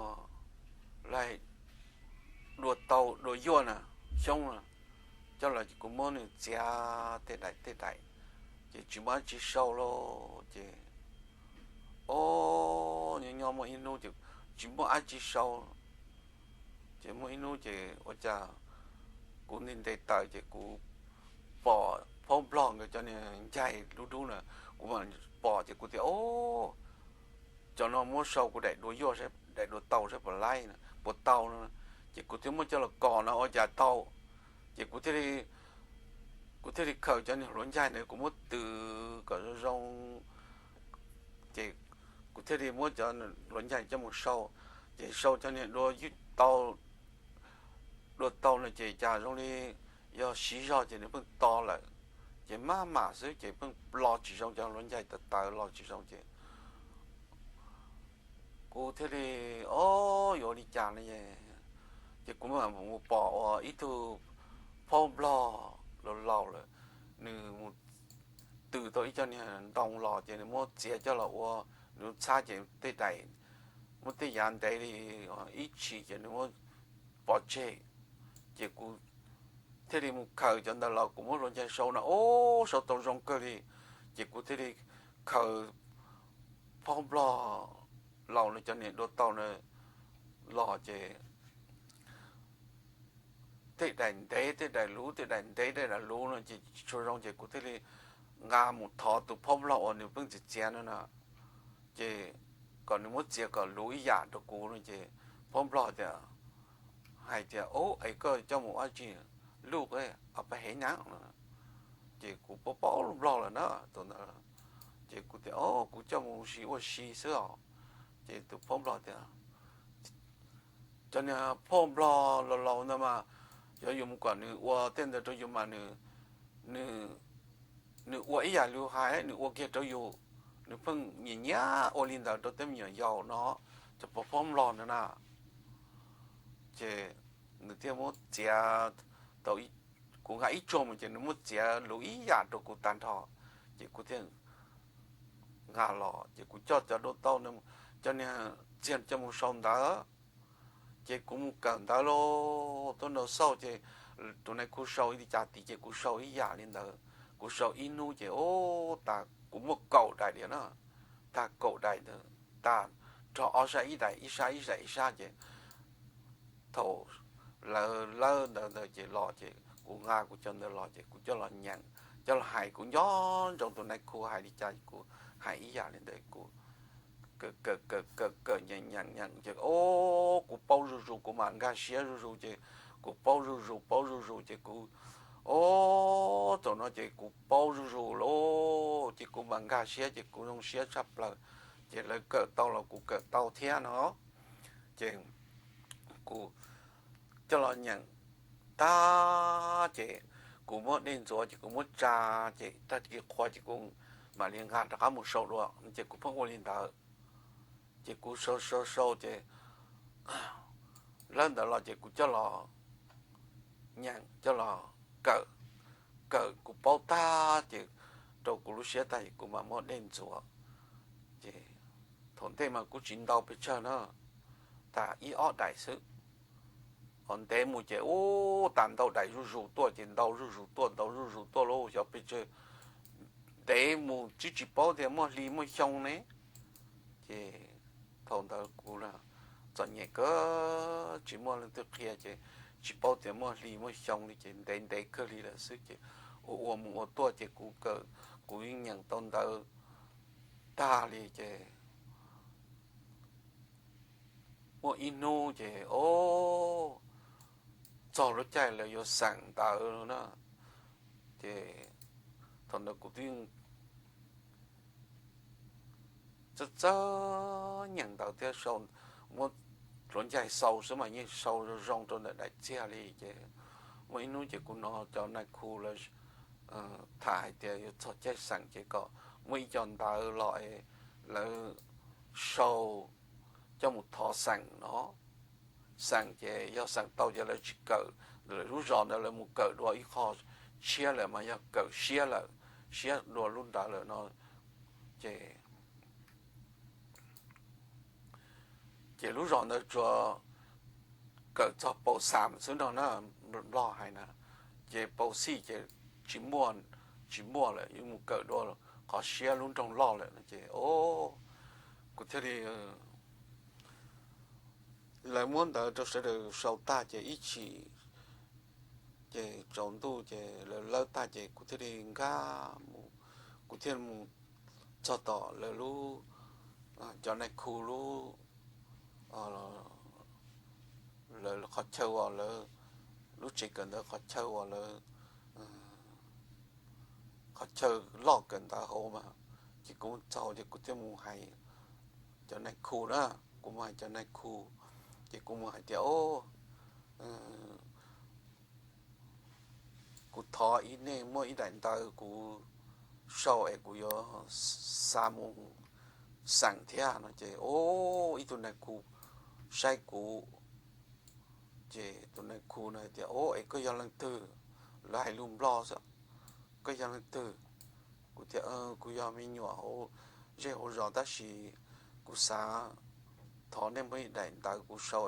dua tau dua yuaj na, xyoob na, coj los kuv muab nws txiav tej daim tej daim, ces tsis muaj dab tsi sau lawm ces, o, nyob nyob muaj ib hnub ces tsis muaj dab tsi sau. Ces muaj ib hnub ces ua cas kuv nti nte taws ces kuv pom phaub nplog nkawd cov niag ncaig dub dub na, kuv mam pom ces kuv tias, o, cov no muab sau kuv daim dua yuaj, daim dua tau saib puas laib, puas tau no. Ces kuv thiaj muab coj los kos no ua cas tau. Ces kuv thiaj li, kuv thiaj li khaws cov niag hluav ncaig ntawd kuv muab tws kom zoo zoo, ces kuv thiaj li muab cov hluav ncaig coj mus sau. Ces sau cov niag dua tau, dua tau no ces cas zoo li yog siv zog ces nws pheej to lawm, ces maj mam xwb ces pheej los tsis zoo, cov hluav ncaig tawv tawv los tsis zoo ces kuv thiaj li, o, yuav ua li cas no. Ces kuv mam mus pom ua ib tug phaub nplog laus laus lawm, nws mus tws tau ib co niag ntoo los ces nws muab txiav coj los ua, nws txhab ces tej daim, muab tej yav ntev li ib tshim ces nws muab pov tseg. Ces kuv thiaj li mus khaws cov ntawd los kuv muab hluav ncaig sau no, o, sau tau zoo kawg li. Ces kuv thiaj li khaws phaub nplog laus no cov niag dua tau no los ces tej daim ntev tej daim luv, tej daim ntev tej daim luv no ces tsis tshua zoo ces kuv thiaj li nqa mus thov tus phaub nplog uas nws pheej txiav txiav no na, ces kom nws muab txiav kom luv ib yam rau kuv no ces phaub nplog tias, hais tias, o, es koj coj mus ua dab tsi, luj, a, pab hev nyab no. Ces kuv paub paub nplog lawm na, tus ntawd. Ces kuv tias, o, kuv coj mus ua si ua si xwb os. Ces tus phaub nplog tias, cov niag phaub nplog laus laus ntawd mas, yog yus mus kom nws ua tej ntawd rau yus mas nws, nws ua ib yam li hais, nws ua kiag rau yus, nws pheej nyiam nyiam ua li ntawd rau tej me nyuam yaus no, cov phaub nplog ntawd na. Ces nws thiaj muab txiav tau, kuv nqa ib tsuag mus ces nws muab txiav luv ib yam rau kuv tag nrho. Ces kuv thiaj nqa los ces kuv coj cov dua tau, cov niag txiag coj mus sau ntawv. Ces kuv mus kawm ntawv los tuaj nraum xauj ces tus nais khu sau li cas tid ces kuv sau ib yam li ntawd. Kuv sau ib hnub ces, o, tas kuv muaj kaum daim diam na, tag kaum daim ntawd, tag nrho ob sab ib daim, ib sab ib daim ib sab ces thaum lawv lawb ntawd ntawd ces los ces kuv nqa kuv cov ntawd los ces kuv coj los nyeem, coj los hais, kuv nco ntsoov tus nais khu hais li cas kuv hais ib yam li ntawd. Kuv kawm kawm kawm kawm nyeem nyeem ces, o, kuv paub zuj zus, kuv mam nkag siab zuj zus ces kuv paub zuj zus paub zuj zus ces kuv, o, thaum no ces kuv paub zuj zus lawm ces kuv mam nkag siab ces kuv zoo siab tshaj plaws. Ces lawv kawm tau los kuv kawm tau thiab no. Ces kuv coj los nyeem tag ces kuv muab dej ntxuav ces kuv muab tsa, ces tag kis qhua ces kuv mam li nqa rov qab mus sau dua ces kuv pheej ua li ntawd. Ces kuv sau sau sau ces lawb ntawd los ces kuv coj los nyeem, coj los kawm, kawm kuv paub tag ces rau kuv lub siab tag ces kuv mam muab dej ntxuav. Ces thaum ntej mas kuv tsis ntau pes tsawg na, tas ib ob daim xwb. Ho ntev mus ces ub tas ntau daim zuj zus tuaj ces ntau zuj zus tuaj ntau zuj zus tuaj lauj, xyov pes tsawg. Ntev mus twb tsis paub tias muaj hli muaj xyoo ne. Ces thaum ntawd kuv txom nyem kawg, tsis muaj leej twg qhia ces tsis paub tias muaj hli muaj xyoo li ces ntev ntev kawg li lawm xwb ces ua ua mus ua tuaj ces kuv, kuv yeej nyeem tau ntawv tag li ces muaj ib hnub ces, o, txog lub caij lawv yuav xeem ntawv na. Ces thaum ntawd kuv twb txawj txawj nyeem ntawv thiab, muab hluav ncaig sau xwb mas yeej sau zoo zoo rau ntawm daim txiag li. Ces muaj ib hnub ces kuv hnov cov nais khu lawv tham hais tias yuav txog caij xeem ces kom muaj ib co ntawv los es lawv sau coj mus thov xeem no. Xeem ces yog xeem tau ces lawv tsis kawm, lawv lub zos ntawd lawv mus kawm dua ib qho tshiab lawm mas yog kawm siab lawm, siab dua lub ntawd lawm no. Ces ces lub zos ntawd tsuas kawm txog paus xam xwb no na, Nplog hais na. Ces paus xij ces tsis muaj, tsis muaj lawm, yuav mus kawm dua qhov siab lub nroog loj lawm no. Ces o, kuv thiaj li, lawv muab ntawv rau sawv daws sau tag ces ib chim ces tsaus ntuj ces lawv lawb tag ces kuv thiaj li nkag mus, kuv thiaj mus txog tom lawv lub, cov nais khu lub, lawv qhov chaw uas lawv lub tsev kawm ntawv qhov chaw uas lawv qhov chaw loj kawm ntawv hauv mas. Ces kuv txog ces kuv thiaj mus hais cov nais khu na, kuv mus hais cov nais khu, ces kuv mus hais tias o, kuv thov ib nej muaj ib daim ntawv kuv sau es kuv yuav xa mus xeem thiab no. Ces o, ib tug nais khu saib kuv, ces tus nais khu no hais tias o, es koj yog leej twg? Lawv hais lus Nplog xwb. Koj yog leej twg? Kuv tias kuv yog me nyuam hauv zej hauv zos tab sis kuv xav thov nej muaj ib daim ntawv kuv sau,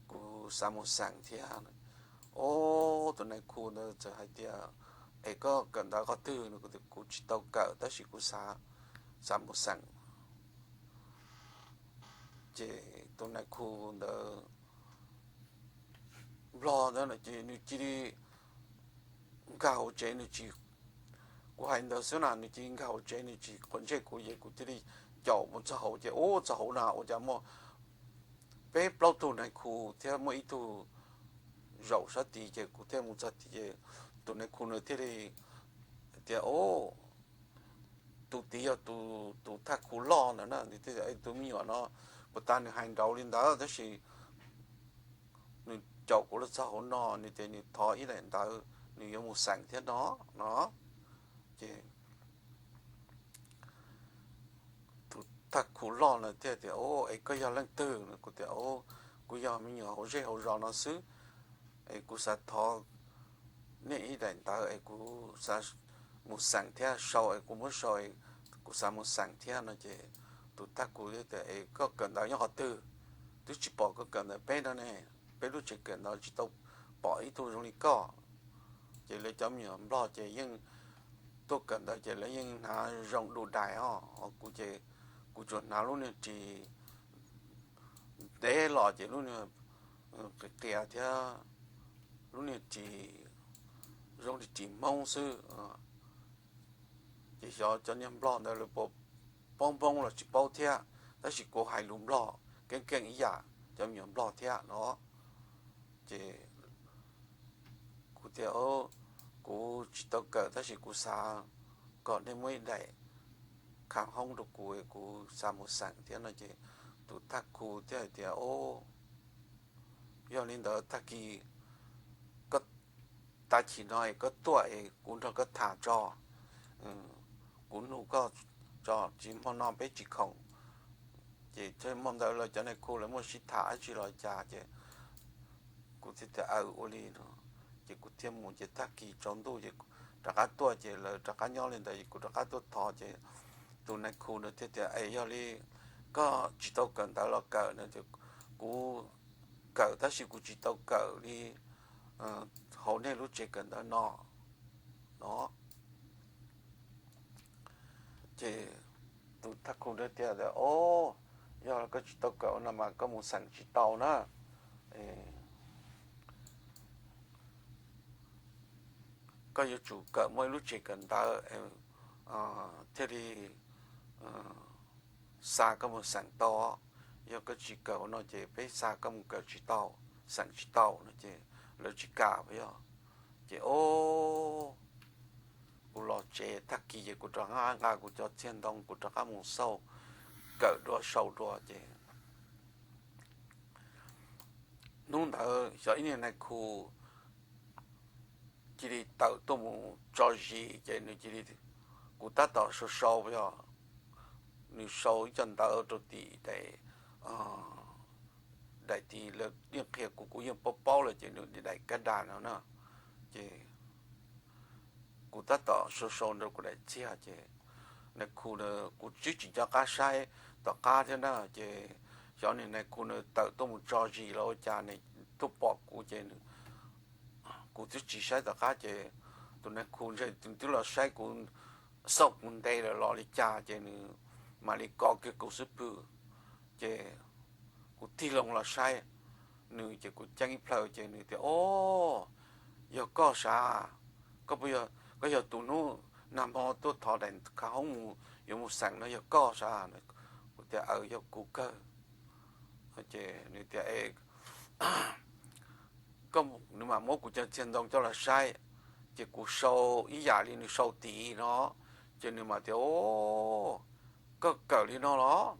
kuv xav mus xeem thiab. O, tus nais khu ntawd txawm hais tias es koj kawm ntawv qhov twg no? Kuv tias kuv tsis tau kawm tab sis kuv xav, xav mus xeem. Ces tus nais khu ntawd Nplog ntawd no ces nws cia li nkag hauv tsev, nws tsis, kuv hais ntawd xwb na nws cia li nkag hauv tsev, nws tsis quav ntsej kuv ces kuv cia li caum mus txog hauv ces ub txog hauv na ua cas muaj peb plaub tug nais khu thiab muaj ib tug zaum sab tid ces kuv thiaj mus txog tid ces tus nais khu nws thiaj li tias o, tus tid yog tus thaj khu loj ntawd na. Nws thiaj tias tus me nyuam no puas tas nws hais nraud li ntawd tab sis nws caum kuv los txog hauv no nws tias nws thov ib daim ntawv nws yuav mus xeem thiab no, no. Ces tus thaj khu loj no thiaj tias o, es koj yog leej twg no? Kuv tias o, kuv yog me nyuam hauv zej hauv zos no xwb es kuv xav thov nej ib daim ntawv es kuv xav mus xeem thiab, sau es kuv muab sau, kuv xav mus xeem thiab no. Ces tus thaj khu thiaj tias es koj kawm ntawv nyob qhov twg? Twb tsis pom koj kawm ntawv peb no ne, peb lub tsev kawm ntawv tsis tau pom ib tug zoo li koj. Ces lawv cov me nyuam Nplog ces yeej tuaj kawm ntawv ces lawv yeej hnav zoo du dais os, kuv ces kuv tsuas hnav lub niag ris ntev los ces lub niag qias qias thiab lub niag ris zoo li ris Hmoob xwb. Ces xyov cov niag Nplog ntawd lawv puas paub Hmoob los tsis paub thiab, tab sis kuv hais lus Nplog keeb keeb ib yam cov me nyuam Nplog thiab no. Ces kuv tias kuv tsis tau kawm tab sis kuv xav kom nej muab ib daim kha hoob rau kuv, kuv xav mus xeem thiab no. Ces tus thaj khu thiaj hais tias o, yog li ntawd tag kis koj, tag kis no es koj tuaj es kuv nrog koj tham tso, kuv nug koj tso, tsis hmo no peb tsis khoom. Ces hmo ntawd lawv cov nais khu lawv muaj sib tham dab tsi los cas ces kuv thiaj tias aws ua li no. Ces kuv thiaj mus ces tag kis tsaus ntuj ces rov qab tuaj ces lawv rov qab nyob li ntawd es kuv rov qab tuaj thov ces tus nais khu ntawd thiaj tias es yog li koj tsis tau kawm ntawv los kawm no ces kuv kawm tab sis kuv tsis tau kawm li hauv nej lub tsev kawm ntawv no, no. Ces tus thaj khu ntawd tias o, yog koj tsis tau kawm no mas koj mus xeem tsis tau na. Koj yuav tsum kawm muaj ib lub tsev kawm ntawv thiaj li xa koj mus xeem tau. Yog koj tsis kawm no ces peb xa koj mus kawm tsis tau, xeem tsis tau no ces lawv tsis kam yog. Ces o, kuv los tsev tag kis ces kuv rov qab nqa kuv cov txiag ntoo kuv rov qab mus xauj, kawm dua sau dua ces hnub ntawd xyov ib niag nais khu cia li tawm tuaj mus tso zis ces nws cia li, kuv tab tom sau sau yog nws sau ib co ntawv rau tim daim, daim tid lawv yeej qhia kuv, kuv yeej paub paub lawm ces nws daim kab das no na. Ces kuv tab tom sau sau nrog kuv daim txiag ces nais khu na, kuv twb tsis nco qab saib tom qab thiab na, ces xyov nws nais khu na tawm tuaj mus tso zis los ua cas nws tuaj pom kuv ces kuv twb tsis saib tom qab ces tus nais khu ntshe twb los saib kuv xauj kuv ntev lawm los li cas ces nws mam li kov kiag kuv xub pwg. Ces kuv tig loo los saib nws ces kuv ceeb ib plhaw ces nws tias, O, yog koj sav? Koj, koj yog tus hnub nag hmo tuaj thov daim kha hoob mus yuav mus xeem no yog koj sav? Kuv tias, Aws, yog kuv kawg. Ces nws tias, E, nws mam muab kuv cov txiag ntoo coj los saib, ces kuv sau ib yam li nws sau tid no, ces nws mam tias, O, koj kawm li no los?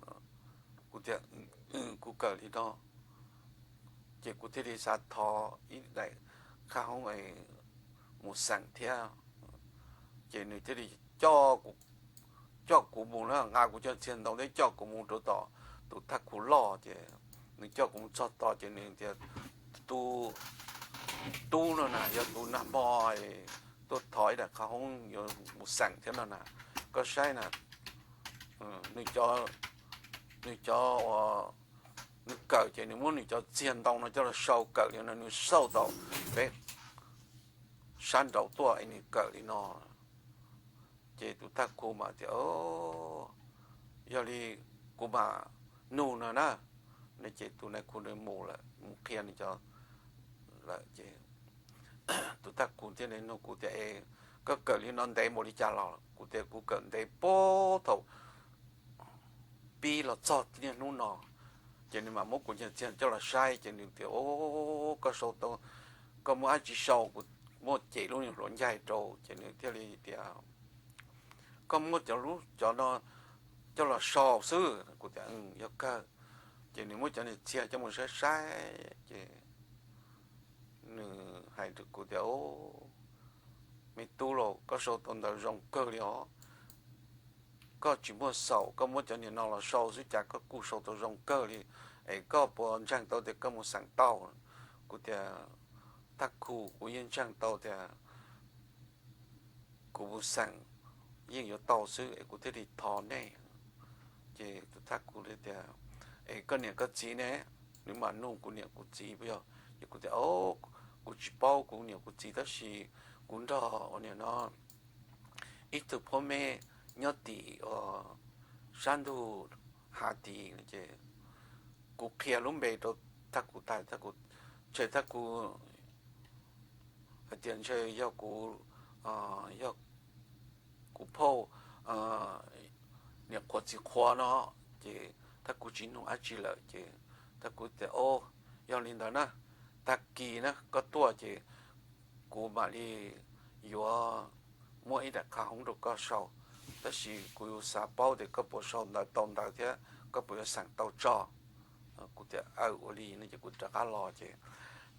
Kuv tias, Kuv kawm li no. Ces kuv thiaj li xav thov ib daim kha hoob mus xeem thiab. Ces nws thiaj li coj kuv mus na, nqa kuv cov txiag ntoo thiab coj kuv mus rau tom tus thaj khu loj ces nws coj kuv mus txog tod ces nws tias, Tus tub no na yog tus nag hmo tuaj thov ib daim qhov hoob yuav mus xeem thiab no na, koj saib na. Nws cov, nws cov, nws kawm ces nws muab nws cov txiag ntoo no coj los sau kawm li no, nws xauj tau peb sab nraud tuaj es nws kawm li no. Ces tus thaj khu mas tias, Yog li kuv mam nug no na. Ces tus nais khu nws mus lawm, mus qhia nws cov lawm ces tus thaj khu thiaj nug kuv tias, E, koj kawm li no ntev npaum li cas los? Kuv tias, Kuv kawm ntev puag thaum pib los txog niaj hnub no. Ces nws mam muab kuv cov txiag coj los saib ces nws tias, O, koj sau tau, koj muab dab tsi sau? Kuv muab ces lub niag hluav ncaig rau ces nws thiaj li tias, Koj muab cov lub cov no coj los sau xwb? Kuv tias, Yog kawg. Ces nws muab cov niag txiag coj mus saib saib ces nws hais rau kuv tias, Me tub los, koj sau tau ntawv zoo kawg li os. Koj tsis muaj xaum, koj muab cov niag no los sau xwb cas koj kuj sau tau zoo kawg li. Es koj puas ntseeg tau tias koj mus xeem tau? Kuv tias, Thaj khu, kuv yeej ntseeg tau tias kuv mus xeem yeej yuav tau xwb es kuv thiaj li thov nej. Ces tus thaj khu tias, Es koj niam koj txiv ne? Nws mam nug kuv niam kuv txiv puas yog. Ces kuv tias, Kuv tsis paub kuv niam kuv txiv tab sis kuv nrog ua niam no ib tug phob me nyob tim sab ntug hav tid. Ces kuv qhia lub npe rau thaj khu tas, thaj khu, ntshe thaj khu hais tias ntshe yog kuv, yog kuv phauj niam qhuav txiv qhuav no. Ces thaj khu tsis nug dab tsi lawm ces thaj khu tias, O, yog li ntawd na, tag kis na koj tuaj ces kuv mam li yuav muab ib daim qha hoob rau koj sau, tab sis kuv yuav xav paub tias koj puas sau ntawv tau ntawv thiab koj puas yuav xeem tau tso. Kuv tias, Aw, ua li no ces kuv rov qab los ces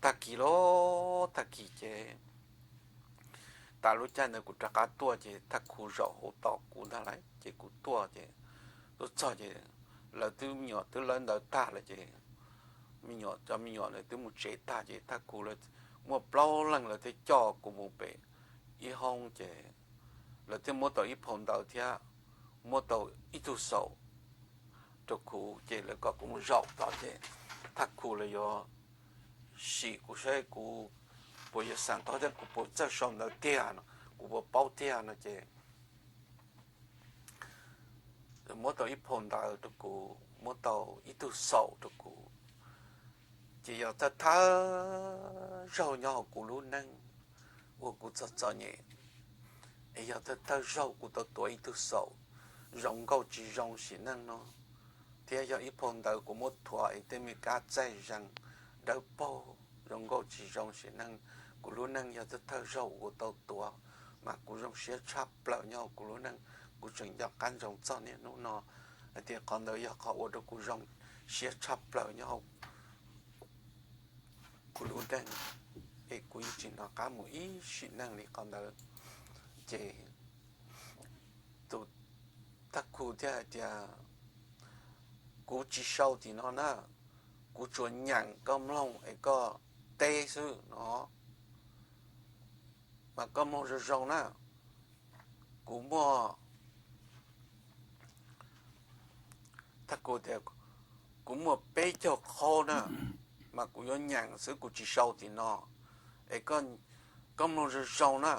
tag kis los tag kis ces tas lub caij ntawd kuv rov qab tuaj ces thaj khu zaum hauv tos kuv ntag lauj. Ces kuv tuaj ces tuaj txog ces lawv twb, me nyuam twb lawb ntawv tag lawm ces me nyuam, cov me nyuam lawv twb mus tsev tag ces thaj khu lawv muaj plaub leeg lawv thiaj coj kuv mus pem ib hoob ces lawv thiaj muab tau ib phau ntawv thiab muab tau ib tug xaum rau kuv ces lawv kom kuv mus zaum tod ces thaj khu lawv yuav sim kuv saib kuv puas yuav xeem tau thiab kuv puas txawj sau ntawv tiag no, kuv puas paub tiag no ces muab tau ib phau ntawv rau kuv, muab tau ib tug xaum rau kuv. Ces yog thawj thawj zaug nyob hauv kuv lub neej uas kuv txom txom nyem, es yog thawj thawj zaug kuv tau tuav ib tug xaum zoo nkauj tsis zoo sim neej no, thiab yog ib phau ntawv kuv muab thuav es tej me kab txaij zeeg dawb paug zoo nkauj tsis zoo sim neej. Kuv lub neej yog thawj thawj zaug kuv tau tuav, mas kuv zoo siab tshaj plaws nyob hauv kuv lub neej. Kuv tseem nco qab ntsoov txog niaj hnub no hais tias qhov ntawd yog qhov ua rau kuv zoo siab tshaj plaws nyob hauv kuv lub neej, es kuv yeej tsis hnov qab mus ib sim neej li qhov ntawd. Ces tus Thaj Khu thiaj hais tias, kuv tsis sau tim no na, kuv tsuas nyeem koj mloog es koj teb xwb no, mas koj mloog zoo zoo na. Kuv muaj, Thaj Khu tias, kuv muaj peb caug qhaub na, mas kuv yuav nyeem xwb, kuv tsis sau tim no, es koj mloog zoo zoo na,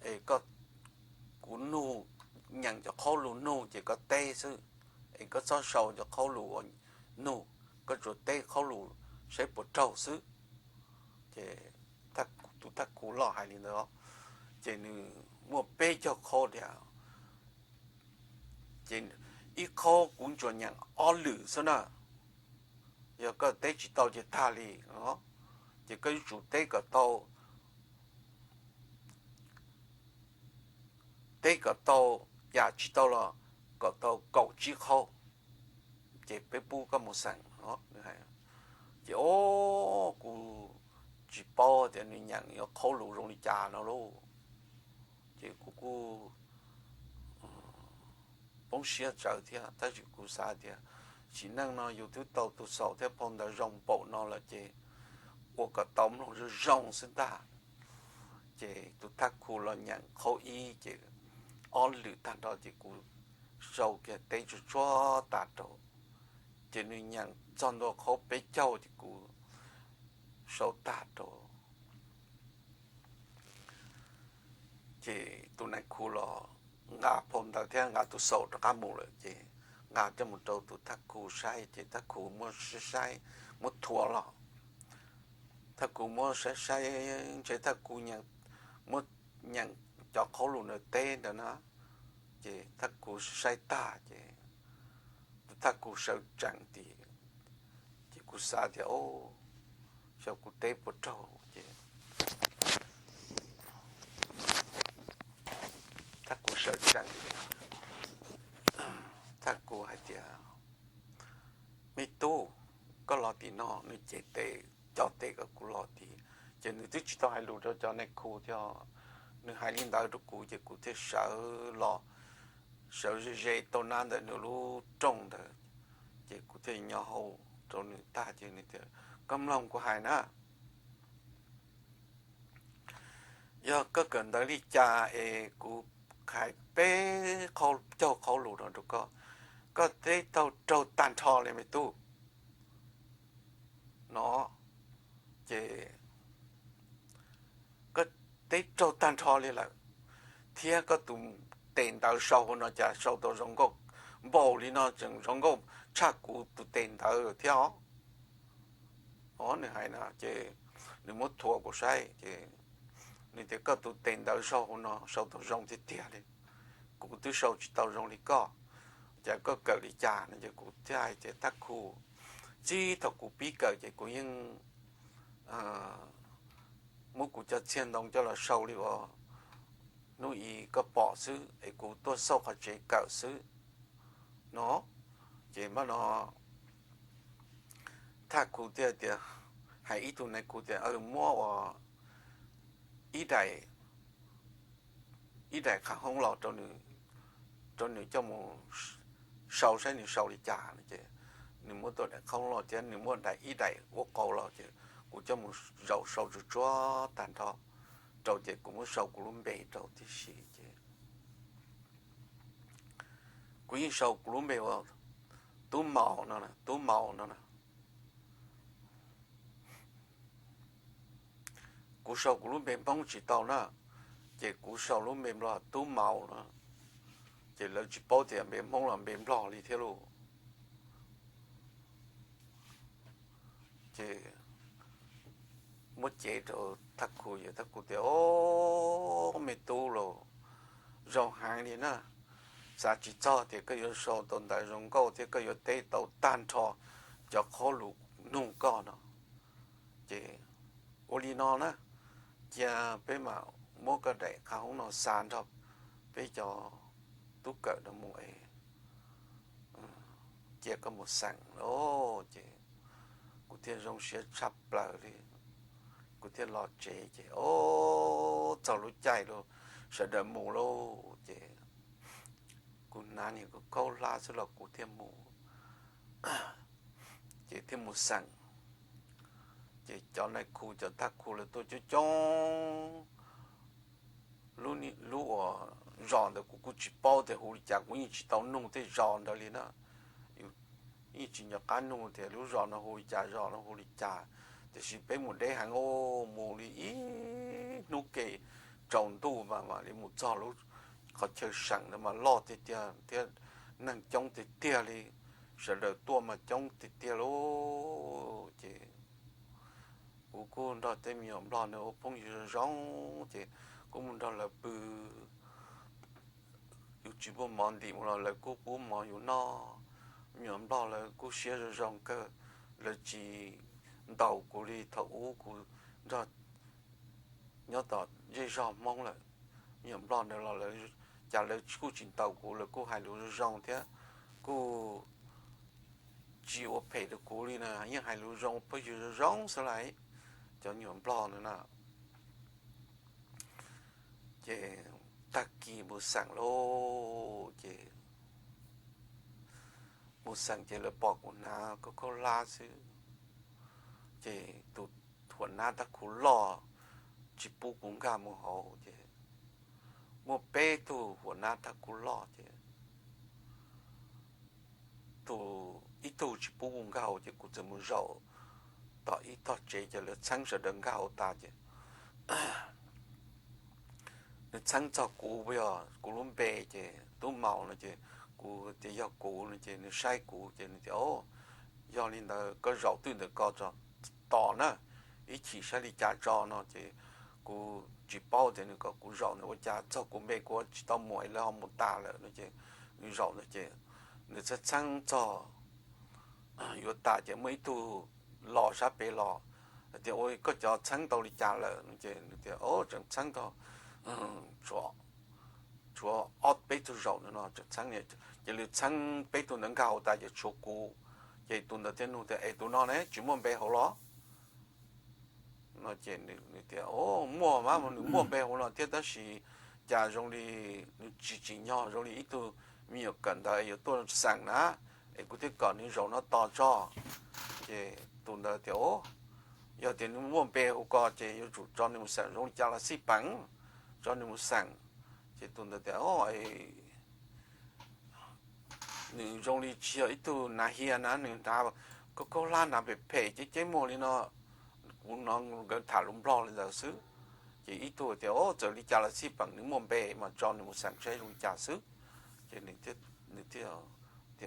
es kuv nug, nyeem cov qhaub lus nug ces koj teb xwb, es koj txhob sau cov qhaub lus nug, koj tsuas teb qhaub lus saib puas raug xwb. Ces tus Thaj Khu los hais li ntawd, ces nws muaj peb caug qhaub tias, ces ib qhaub kuv tsuas nyeem ob lwm xwb na, yog koj teb tsis tau ces tag li. Ces koj yuav tsum teb kom tau, teb kom tau, yam tsis tau los kom tau kaum tsib qhaub, ces peb pub koj mus xeem. Ces o, kuv tsis paub tias nws nyeem yuav qhaub lus zoo li cas no lauj. Ces kuv kuj poob siab tsawv thiab, tab sis kuv xav tias sim neej no yus twb tau tus xaus thiab phau ntawv zoo npaum no lawm ces ua kom tau mloog zoo zoo xwb ntag. Ces tus Thaj Khu los nyeem qhaub ib ces ob lwm tag nrho ces kuv sau kiag teb tsuag tsuag tag rau. Ces nws nyeem txog ntua qhaub peb caug ces kuv sau tag rau. Ces tus nais khu los nqa phau ntawv thiab nqa tus xaus rov qab mus lawm, ces nqa coj mus rau tus Thaj Khu saib, ces Thaj Khu muab saib saib, muab thuav los. Thaj Khu muab saib saib, ntshe Thaj Khu muab nyeem cov qhaub lus ntawd teb ntawd na, ces Thaj Khu saib tag ces tus Thaj Khu sawv tsees tias, ces kuv xav tias, o, xyov kuv teb puas raug ces Thaj Khu sawv tsees, Thaj Khu hais tias, me tub, koj los tim no, nws cev tes, cov tes kom kuv los tid. Ces nws twb tsis tau hais lus rau cov nais khu thiab, nws hais li ntawd rau kuv ces kuv thiaj sawv los, sawv ze ze tau nab ntawm nws lub rooj ntawd, ces kuv thiaj nyo hau rau nws tag ces nws tias, koj mloog kuv hais na, yog koj kawm ntawv li cas es kuv hais peb caug qhaub lus no rau koj, koj teb tau raug tag nrho li me tub. No ces koj teb raug tag nrho li lawm, thiab koj tus tes ntawv sau hauv no cas sau tau zoo nkauj npaum li no, tseem zoo nkauj tshaj kuv tus tes ntawv thiab os. Os, nws hais na ces nws muab thuav kuv saib ces nws tias koj tus tes ntawv sau hauv no sau tau zoo tiag tiag li, kuv twb sau tsis tau zoo li koj, cas koj kawm li cas no ces kuv thiaj hais tias Thaj Khu, txij thaum kuv pib kawm ces kuv yeej muab kuv cov txiaj ntoo coj los sau li uas hnub i koj pom xwb es kuv tuaj xauj qhov tsev kawm xwb no. Ces mas no Thaj Khu thiaj tias, hais ib tug nais khu tias muab ua ib daim, ib daim qhab hoob los rau nws coj mus sau saib nws sau li cas no ces nws muab tus daim qhab hoob los thiab nws muab daim ib daim ua qau los ces kuv coj mus zaum sau tsuag tsuag tag nrho rau ces kuv muab sau kuv lub npe rau tib si ces kuv yeej sau kuv lub npe ua Tub Maus no, Tub Maus no na. Kuv sau kuv lub npe Hmoob tsis tau na, ces kuv sau lub npe Nplog Tub Maus no, ces lawv tsis paub tias npe Hmoob los npe Nplog li thiab lauj. Ces muab cev rau Thaj Khu, Thaj Khu tias, o, me tub los, zoo heev li na, xav tsis txog tias koj yuav sau tau ntawv zoo nkauj thiab koj yuav teb tau tag nrho cov qhaub lus nug koj no. Ces ua li no na, cia peb mam muab koj daim qhab hoob no xa nrog peb cov tub kawm no mus es cia koj mus xeem lauj. Ces kuv thiaj zoo siab tshaj plaws li, kuv thiaj los tsev ces o, txog lub caij los sawv daws mus lauj ces Kuv hnav niag khaub hlab xwb los kuv thiaj mus, ces thiaj mus xeem. Ces cov nais khu cov thaj khu lawv tuaj coob coob. Lub uas zos ntawd kuv kuj tsis paub tias hu li cas, kuv yeej tsis tau nug tej zos ntawd li na. Yeej tsis nco qab nug tias lub zos no hu li cas, zos no hu li cas. Tiam sis peb mus deb heev, mus li ib hnub ke tsaus ntuj mas mam li mus txog lub qhov chaw seem ntawd mas loj tiag tiag thiab neeg coob tiag tiag li, sawv daws tuaj mas coob tiag tiag lauj. Ces kuv kuj nrog tej me nyuam nplog nws ua phooj ywg zoo zoo, ces kuv mus nrog lawv pw, yus tsis muaj mov ntim mus los lawv kuj pub mov yus noj. Me nyuam nplog lawv kuj siab zoo zoo kawg, lawv tsis ntaus kuv li thaum ub kuv nrog nyob tom zej zog Hmoob lawm. Me nyuam nplog ntawd los lawv, cas lawv kuj tsis ntaus kuv, lawv kuj hais lus zoo zoo thiab, kuj tsis ua phem rau kuv li na, yeej hais lus zoo phooj ywg zoo zoo xwb lauj, cov me nyuam nplog ntawd na. Ces tag kis mus xeem lauj, ces mus xeem ces lawv pom kuv hnav khaub hlab xwb, ces tus huam nab thaj khu loj tsis pub kuv nkag mus hauv, ces muaj peb tug huam nab thaj khu loj, ces tus, ib tug tsis pub kuv nkag hauv, ces kuv txawm mus zaum tom ib tog tsev, ces lawv txheeb sawv daws nkag hauv tas, ces nws txheeb txog kuv, yog kuv lub npe ces Tub Maus no, ces kuv tias yog kuv no, ces nws saib kuv ces nws tias, Au, yog li ntawd koj zaum twj ntawm ko tos na, ib chim saib li cas tso no, ces kuv tsis paub tias nws kom kuv zaum ntawd ua cas, txog kuv npe kuv tsis tau mus es lawv ho mus tas lawm no, ces nws zaum ntawd ces nws txheeb txheeb txog yuav tas ces muaj ib tug los sab pem los, tias, Ua koj cov txheeb tau li cas lawm no, ces nws tias, Au, tseem txheeb tau tshuav ob peb tug zaum no tseem txheeb, ces lawv txheeb peb tug ntawd nkag hauv tas ces tshuav kuv. Ces tus ntawd thiaj nug tias, Es tus no ne tsis muaj npe hauv los? No ces nws tias, Au, muaj mas, nws muaj npe hauv no thiab tab sis cas zoo li nws tsis tsim nyog, zoo li ib tug me nyuam kawm ntawv yuav tuaj xeem na, es kuv thiaj kom nws zaum no tos tso. Ces tus ntawd tias, Au, yog tias nws muaj npe hauv ko ces yuav tsum tso nws mus xeem zoo li cas los xij peem, tso nws mus xeem. Ces tus ntawd tias, Au, nws zoo li tsis yog ib tug nav hia na, nws hnav khaub khaub hlab hnav phem phem ceb ceb muag li no. Kuv hnov nkawd tham lus nplog li ntawd xwb. Ces ib tug tias, Au, txawm li cas los xij peem, nws muaj npe mas tso nws mus xeem saib zoo li cas xwb. Ces nws thiaj,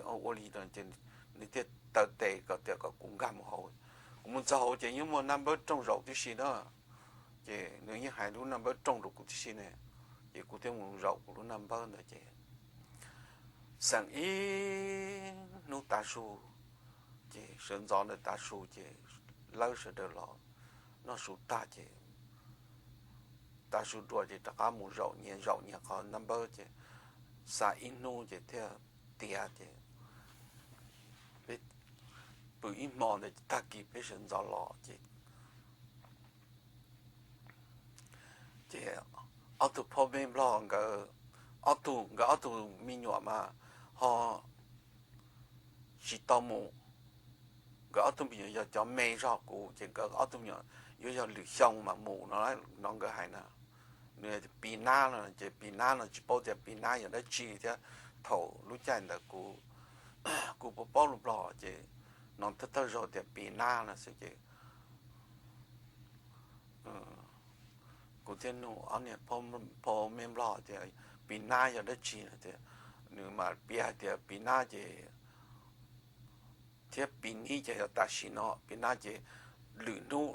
Ua li no ces nws thiaj taw tes kom tias kom kuv nkag mus hauv. Kuv mus txog hauv ces yeej muaj nab npawb rooj zaum tib si na. Ces nws yeej hais lub nab npawb rooj rau kuv tib si ne. Ces kuv thiaj mus zaum kuv lub nab npawb ntawd ces xeem ib hnub tav su, ces sawv ntxov ntawd tav su ces lawb sawv daws los noj su tag ces tav su dua ces rov qab mus zaum nyias zaum nyias qhov nab npawb ces xa ib hnub ces thiaj tiav ces pw ib hmo ntawd tag kis peb sawv ntxov los ces ces ob tug phauj me nplog nkawd, ob tug, nkawd ob tug me nyuam mas ho tsis tau mus. Nkawd ob tug me nyuam yog cov me zog kuv ces nkawd ob tug me nyuam yuav yog lwm xyoo mas mus no, no nkawd hais na. Nws Pi Nab no ces Pi Nab no tsis paub tias Pi Nab yog dab tsi thiab. Thaum lub caij ntawd kuv, kuv puas paub lus nplog ces no thawj thawj zaug tias Pi Nab no xwb ces kuv thiaj nug ob niag phauj me nplog tias Pi Nab yog dab tsi no tias, nws mam piav hais tias Pi Nab ces thiab Pi Nib ces yog tam sim no, Pi Nab ces lwm hnub.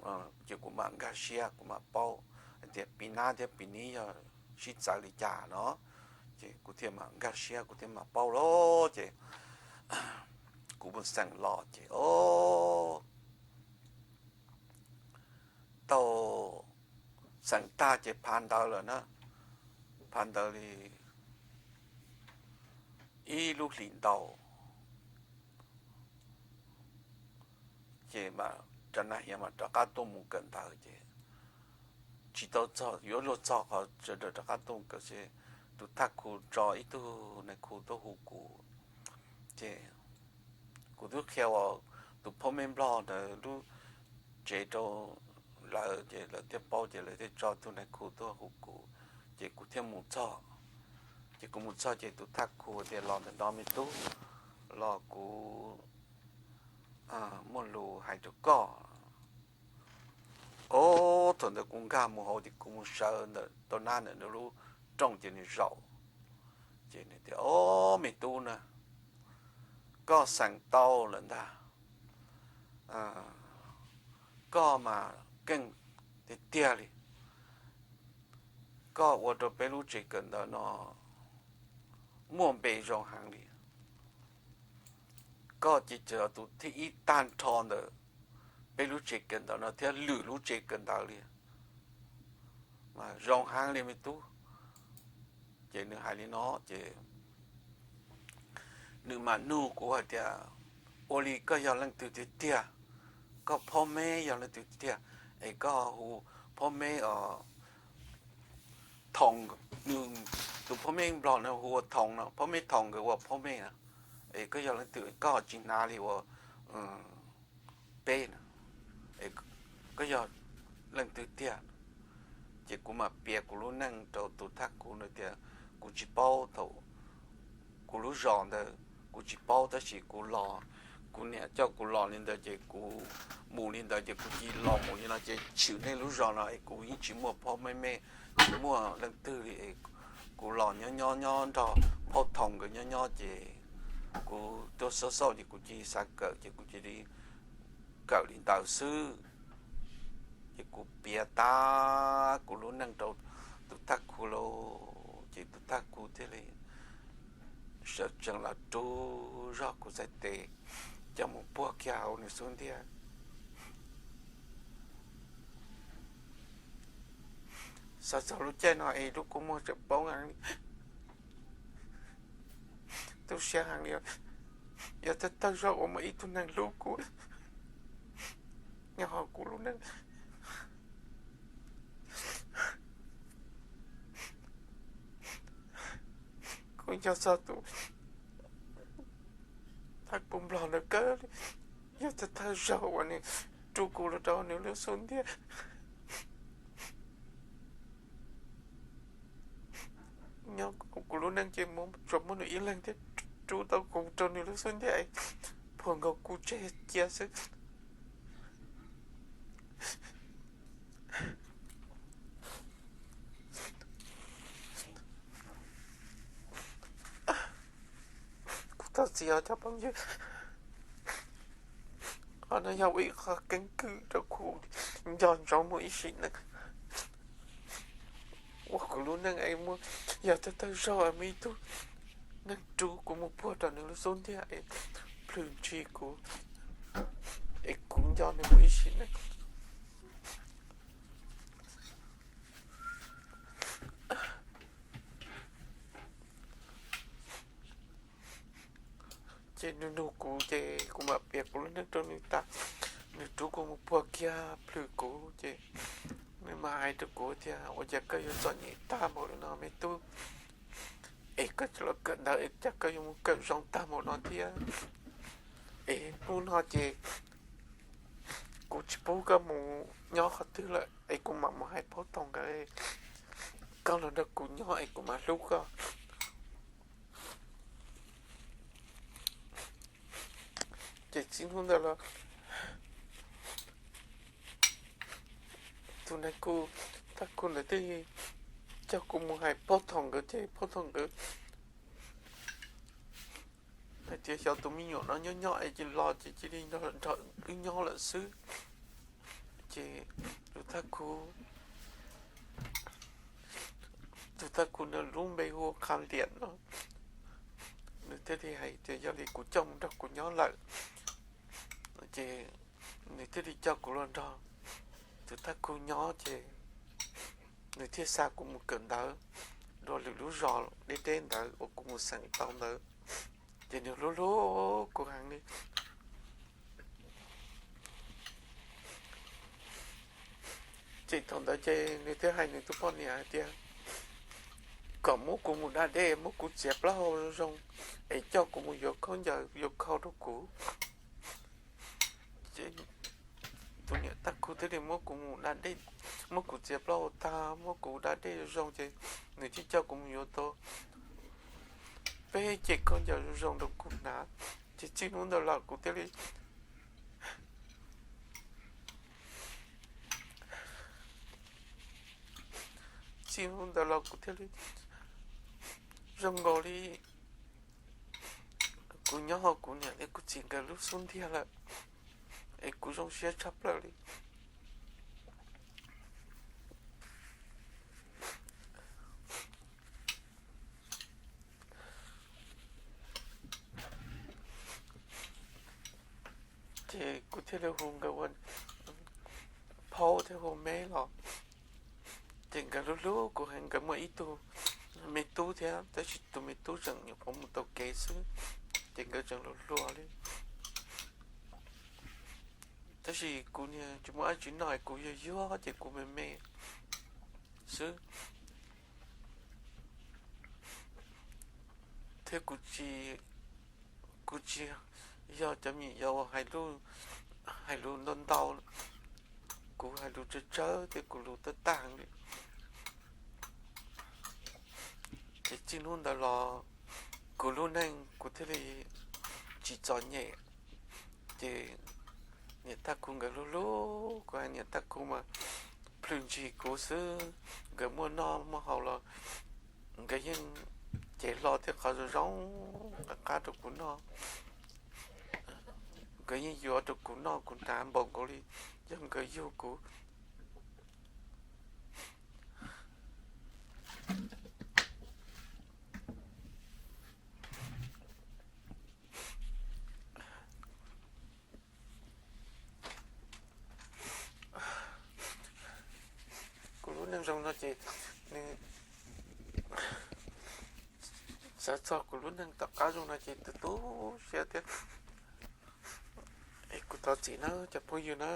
Ces kuv mam nkag siab kuv mam paub hais tias Pi Nab thiab Pi Nib yog sib txawv li cas no. Ces kuv thiaj mam nkag siab kuv thiaj mam paub lawm ces kuv mus xeem los ces o tau xeem tag ces phav ntawd lawm na, phav ntawd li ib lub hlis ntau ces mas rau na hiav mas rov qab tuaj mus kawm ntawv ces tsis tau txog, yuav luag txog qhov sawv daws rov qab tuaj kawm xwb. tus thaj khu tso ib tug nais khu tuaj hu kuv, ces kuv twb qhia ua tus phauj mej nplog ntawd lub tsev rau lawv, ces lawv thiaj paub, ces lawv thiaj tso tus nais khu tuaj hu kuv, ces kuv thiaj mus txog. Ces kuv mus txog ces tus thaj khu tias los ntawm no me tub, los kuv muaj lus hais rau koj. Ob, thaum ntawd kuv nkag mus hauv ces kuv mus sawv ntawm tau nab ntawm nws lub rooj ces nws zaum. Ces nws tias, ob, me tub na, koj xeem tau lawm ntag. Koj mas keej tiag tiag li. Koj ua rau peb lub tsev kawm ntawv no muaj npe zoo heev li. Koj ces txawm tus thib ib tag nrho ntawm peb lub tsev kawm ntawv no thiab lwm lub tsev kawm ntawv li. Mas zoo heev li me tub. Ces nws hais li no ces nws mam nug kuv hais tias, ua li koj yog leej twg tiag tiag? Koj phauj meb yog leej twg tiag? Es koj hu phauj meb os, Thoom, nws, tus phauj meb nplog no hu ua Thoom no, phauj meb Thoom nkawd ua phauj mej na. Es koj yog leej twg koj ho tsis hnav li ua peb na? Koj yog leej twg tiag? Ces kuv mam piav kuv lub neej rau tus thaj khu no tias kuv tsis paub thaum kuv lub zos ntawd, kuv tsis paub tab sis kuv los, kuv niam coj kuv los li ntawd ces kuv mus li ntawd ces kuv cia li los mus li no ces tshwm nej lub zos no es kuv yeej tsis muaj phauj mej mej, tsis muaj leej twg li es kuv los nyob nyob nyob nrog phauj Thoom nkawd nyob nyob ces kuv tuaj xauj xauj ces kuv cia li xav kawm ces kuv cia li kawm li ntawd xwb. Ces kuv piav tas kuv lub neej rau tus thaj khu lawm ces tus thaj khu thiaj li sawv tsees los rub zog kuv txhais tes coj mus puag kiag hauv nws xub ntiag. Xav txog lub caij no es lub kua muag tseem poob heev li, tu siab heev li. Yog thawj thawj zaug uas muaj ib tug neeg hlub kuv nyob hauv kuv lub neej. Kuv nco txog tus thaj khu nplog ntawd kawg li. Yog thawj thawj zaug uas nws rub kuv los rau nws lub xub ntiag. Nyob kuv lub neej ces tsuas muaj nws ib leeg thiab rub tau kuv rau nws lub xub ntiag, puag nkaus kuv tseg cia xwb. Kuv thov txim os cov phooj ywg, qhov no yog ua ib qho keeb kwm rau kuv nco ntsoov muaj ib sim neej. Ua kuv lub neej es muaj, yog thawj thawj zaug es muaj ib tug neeg rub kuv mus puag rau nws lub xub ntiag es plhws ntshis kuv, es kuv nco nws muaj ib sim neej. Ces nws nug kuv ces kuv mam piav kuv lub neej rau nws tas. Nws rub kuv mus puag kiag plhws kuv ces nws mam hais rau kuv tias, ua cas koj yuav txom nyem tag npaum li no me tub? Es koj los kawm ntawv es cas koj yuav mus kawm zoo tag npaum no thiab? Es hnub no ces kuv tsis pub koj mus nyob qhov twg lawm es kuv mam mus hais phauj Thoom nkawd, koj los nrog kuv nyob es kuv mam hlub koj. Ces txij hnub ntawd los tus nais khu, thaj khu ntawd thiaj coj kuv mus hais phauj Thoom nkawd ces phauj Thoom nkawd hais tias xyov tus me nyuam no nyob nyob es cia los ces cia li nrog wb nyob lawm xwb. Ces tus thaj khu, tus thaj khu no lub npe hu ua Qha Liam no, nws thiaj li hais tias yog li kuv coj mus nrog kuv nyob lawm ces nws thiaj li coj kuv los nrog tus thaj khu nyob ces nws thiaj xa kuv mus kawm ntawv dua lwm lub zos deb deb ntawd uas kuv mus xeem tau ntawd. Ces nws hlub hlub kuv heev li. Ces thaum ntawd ces nws thiaj hais nws tus poj niam hais tias, kom muab kuv mus da dej, muab kuv txiav plaub hau zoo zoo, es coj kuv mus yuav khaub ncaws yuav khau rau kuv. Tus niam tab kuv thiaj li muab kuv mus da dej, muab kuv txiav plaub hau tag, muab kuv da dej zoo zoo ces nws thiaj coj kuv mus yuav tau peb cev khaub ncaws zoo zoo rau kuv hnav. Ces txij hnub ntawd los kuv thiaj li, txij hnub ntawd los kuv thiaj li zoo nkaus li kuv nyob hauv kuv niam thiab kuv txiv nkawd lub xub ntiag lawm, es kuv zoo siab tshaj plaws li. Ces kuv thiaj li hu nkawd ua phauj thiab hu meb los. Ces nkawd hlub hlub kuv heev, nkawd muaj ib tug me tub thiab, tab sis tus me tub tseem nyuam qhuav mus tau kev xwb, ces nkawd tseem hluas hluas li. Tab sis kuv niag tsis muaj dab tsi noj, kuv yuag yuag ces kuv me me xwb. Thiab kuv tsis, kuv tsis yog cov me nyuam yaus uas hais lus ntau ntau, kuv hais lus tsawg tsawg thiab kuv lus tawv tag li. Ces txij hnub ntawd los kuv lub neej kuv thiaj li tsis txom nyem. Ces niam tab kuv nkawd hlub hlub kuv, niam tab kuv mas plhws ntsis kuv xwb. Nkawd muaj noj muaj haus los nkawd yeej cev hlo tej qhov zoo zoo qab qab rau kuv noj. Nkawd yeej yuav rau kuv noj kuv hnav npaum nkaus li yog nkawd yug kuv. Kuv lub neej zoo no ces nws, xav txog kuv lub neej tom qab zoo no ces tu tu siab thiab. Es kuv thov txim na cov phooj ywg na.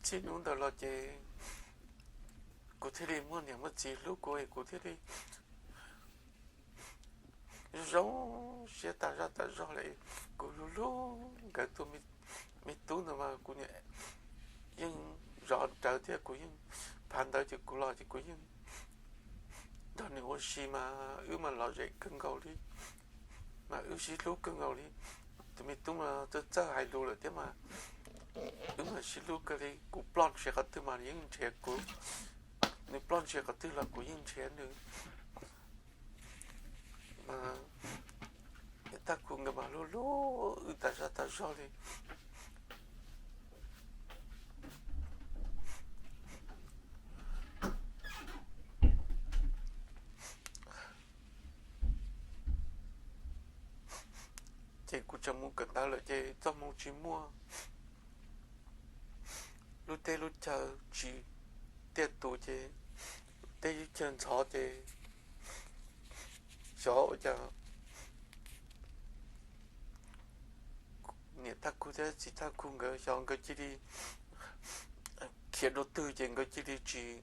Txij hnub ntawd los ces kuv thiaj li muaj niam muaj txiv hlub kuv, es kuv thiaj li zoo zoo siab tas zog tas zog li. Kuv hlub hlub nkawd tus me tub ntawd mas kuv yeej zov rawv thiab kuv yeej, phav ntawd ces kuv los ces kuv yeej nrog nws ua si mas wb mas lom zem kawg nkaus li, mas wb sib hlub kawg nkaus li. Tus me tub mas txawj txawj hais lus lawm thiab mas wb mas sib hlub kawg li. Kuv ploj nrhiav qhov twg mas nws yeej nrhiav kuv, nws ploj nrhiav qhov twg los kuv yeej nrhiav nws. Mas niam tab kuv nkawd mas hlub hlub wb tas zog tas zog li. Ces kuv tseem mus kawm ntawv lawm ces txoj hmoo tsis muaj, lub teb lub chaw tsis tiaj tus ces lub teb lub chaw ntxhov ces xyov ua cas niam tab kuv thiab txiv tab kuv nkawd xyov nkawd cia li khiav dua twg ces nkawd cia li tsis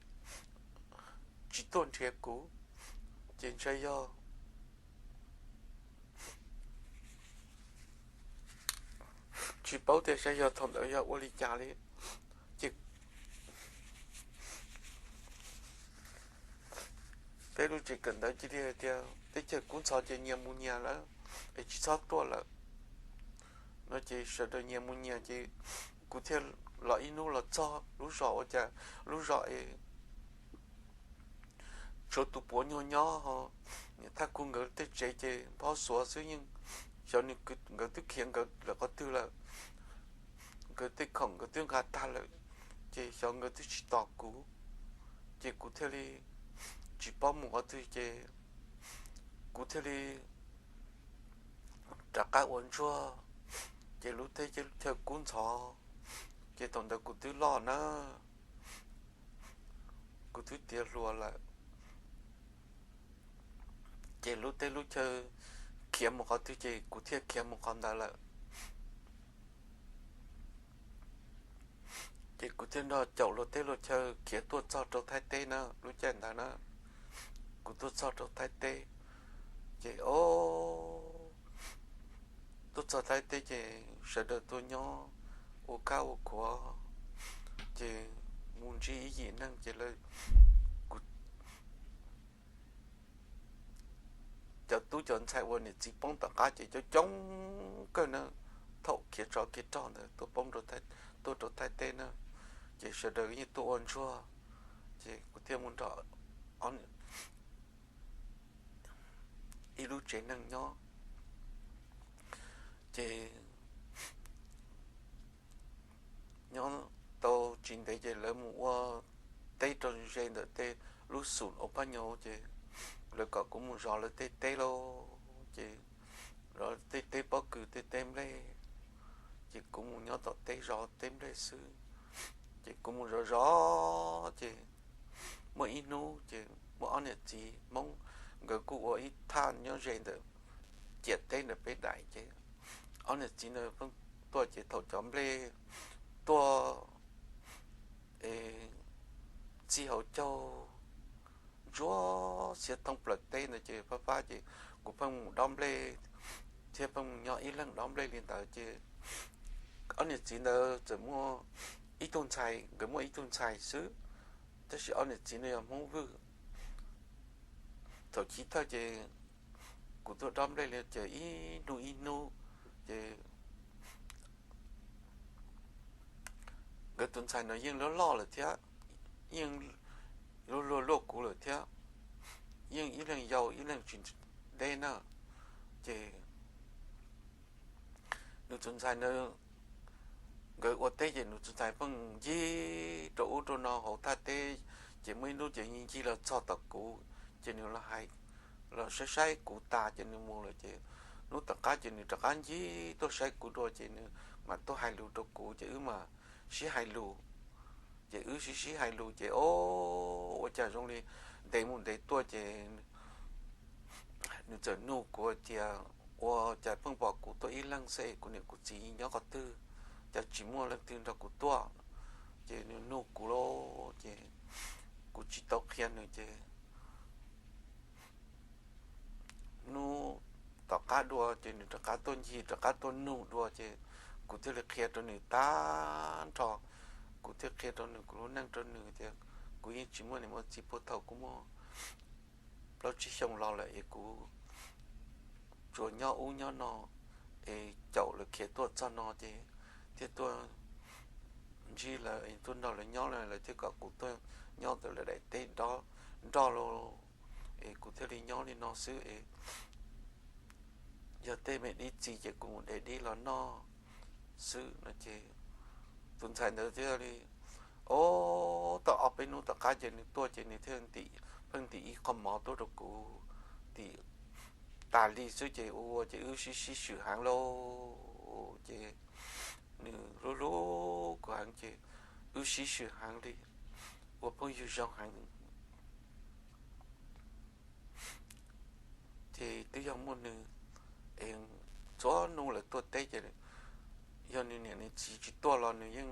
tuaj nrhiav kuv. Ces ntshai yog, tsis paub tias saib yog thaum ntawd yog ua li cas li. Ces peb lub tsev kawm ntawv cia li hais tias teb chaws kub ntxhov ces nyias mus nyias lawm es tsis txhob tuaj lawm no ces sawv daws nyias mus nyias ces kuv thiaj los ib hnub los txog lub zos ua cas lub zos es tshuav tus puav nyuag nyob ho niam tab kuv nkawd tej tsev ces nphob xuav xwb yeej, xyov nws, nkawd twb khiav nkawd lawm qhov twg lawm, nkawd tej khoom nkawd twb nqa tag lawm ces xyov nkawd twb tsis tos kuv. Ces kuv thiaj li tsis paub mus qhov twg ces kuv thiaj li rov qab ua ntsuag. Ces lub teb chaws kub ntxhov ces thaum ntawd kuv twb loj na, kuv twb tiav hluas lawm. Ces lub teb lub chaw khiav mus qhov twg ces kuv thiaj khiav mus qhov ntawd lawm. Nrog caum luag teb luag chaw khiav tuaj txog rau Thaib teb na, lub caij ntawd na, kuv tuaj txog rau Thaib teb, ces o, tuaj txog Thaib teb ces sawv daws tuaj nyob ua kab ua khuav, ces mus ntsib ib yim neeg ces lawv, kuv cov tub cov ntxhais uas niam txiv poob tom qab ces coob coob kawg na, thaum khiav tsov khiav rog ntawd tuaj poob, tuaj rau Thaib teb na, ces sawv daws yeej tuaj ua ntsuag, ces kuv thiaj mus nrog ib lub tsev neeg nyob, ces nyob tau tsis ntev ces lawv mus ua teb rau ze ntawm tej lub xum ua phab nyau, ces lawv kom kuv mus zov lawv tej teb lauj, ces zov tej teb pob kws tej teb nplej, ces kuv mus nyob tom teb zov teb nplej xwb, ces kuv mus zov zov ces muaj ib hnub ces muaj ob niam txiv Hmoob, nkawd kuj ua ib thaj nyob ze ntawm ciam teb ntawm peb daim, ces ob niam txiv ntawd pheej tuaj ces thaum cov nplej tuaj txij hauv caug ntsuab xiab thoob plaws teb ntawd ces fab fab ces kuv pheej mus dob nplej thiab pheej mus nyob ib leeg dob nplej li ntawd ces ob niam txiv ntawd txawm muaj ib tug ntxhais, nkawd muaj ib tug ntxhais xwb, tab sis ob niam txiv no yog Hmoob Vwj. Thaum chiv thawj ces kuv tuaj dob nplej li ces ib hnub ib hnub ces nkawd tus ntxhais no yeej loj loj lawm thiab, yeej luag luag luaj kuv lawm thiab, yeej ib leeg yau ib leeg tsis deb na, ces nws tus ntxhais na, nkawd ua teb ces nws tus ntxhais pheej ncig rau ub rau no hauv thaj teb, ces muaj ib hnub ces ncig los txog tom kuv, ces nws los hais, los saib saib kuv tas ces nws mus lawm ces hnub tom qab ces nws rov qab ncig tuaj saib kuv dua ces nws mam tuaj hais lus rau kuv ces wb mam sib hais lus, ces wb sib sib hais lus ces o, ua cas zoo li ntev mus ntev tuaj ces nws txawm nug kuv tias ua cas pheej pom kuv tuaj ib leeg xwb es kuv niam kuv txiv nyob qhov twg, cas tsis muaj leej twg nrog kuv tuaj, ces nws nug kuv lawm ces kuv tsis tau qhia nws ces hnub tom qab dua ces nws rov qab tuaj ncig rov qab tuaj nug dua ces kuv thiaj li qhia rau nws tag nrho, kuv thiaj qhia rau nws kuv lub neej rau nws tias kuv yeej tsis muaj niam muaj txiv puag thaum kuv muaj plaub tsib xyoos los lawm es kuv tsuas nyob ub nyob no es caum lawv khiav tuaj txog no ces thiaj tuaj ntsib lawv es tuaj nrog lawv nyob lawm, lawv thiaj kom kuv tuaj nyob ntawm lawv daim teb nrog lawm es kuv thiaj li nyob li no xwb es yog tej me dib txiv ces kuv mus de dib los noj xwb no ces tus ntxhais ntawd thiaj li, o, tau ob peb hnub tom qab ces nws tuaj ces nws thiaj pheej ntim ib qho mov tuaj rau kuv, ntim tas li xwb ces ua ces wb sib sib swm heev lauj, ces nws hlub hlub kuv heev ces wb sib swm heev li, ua phooj ywg zoo heev. Ces twb yog muaj nws es txhua hnub lawv tuaj teb ces yog nws niam nws txiv tsis tuaj los nws yeej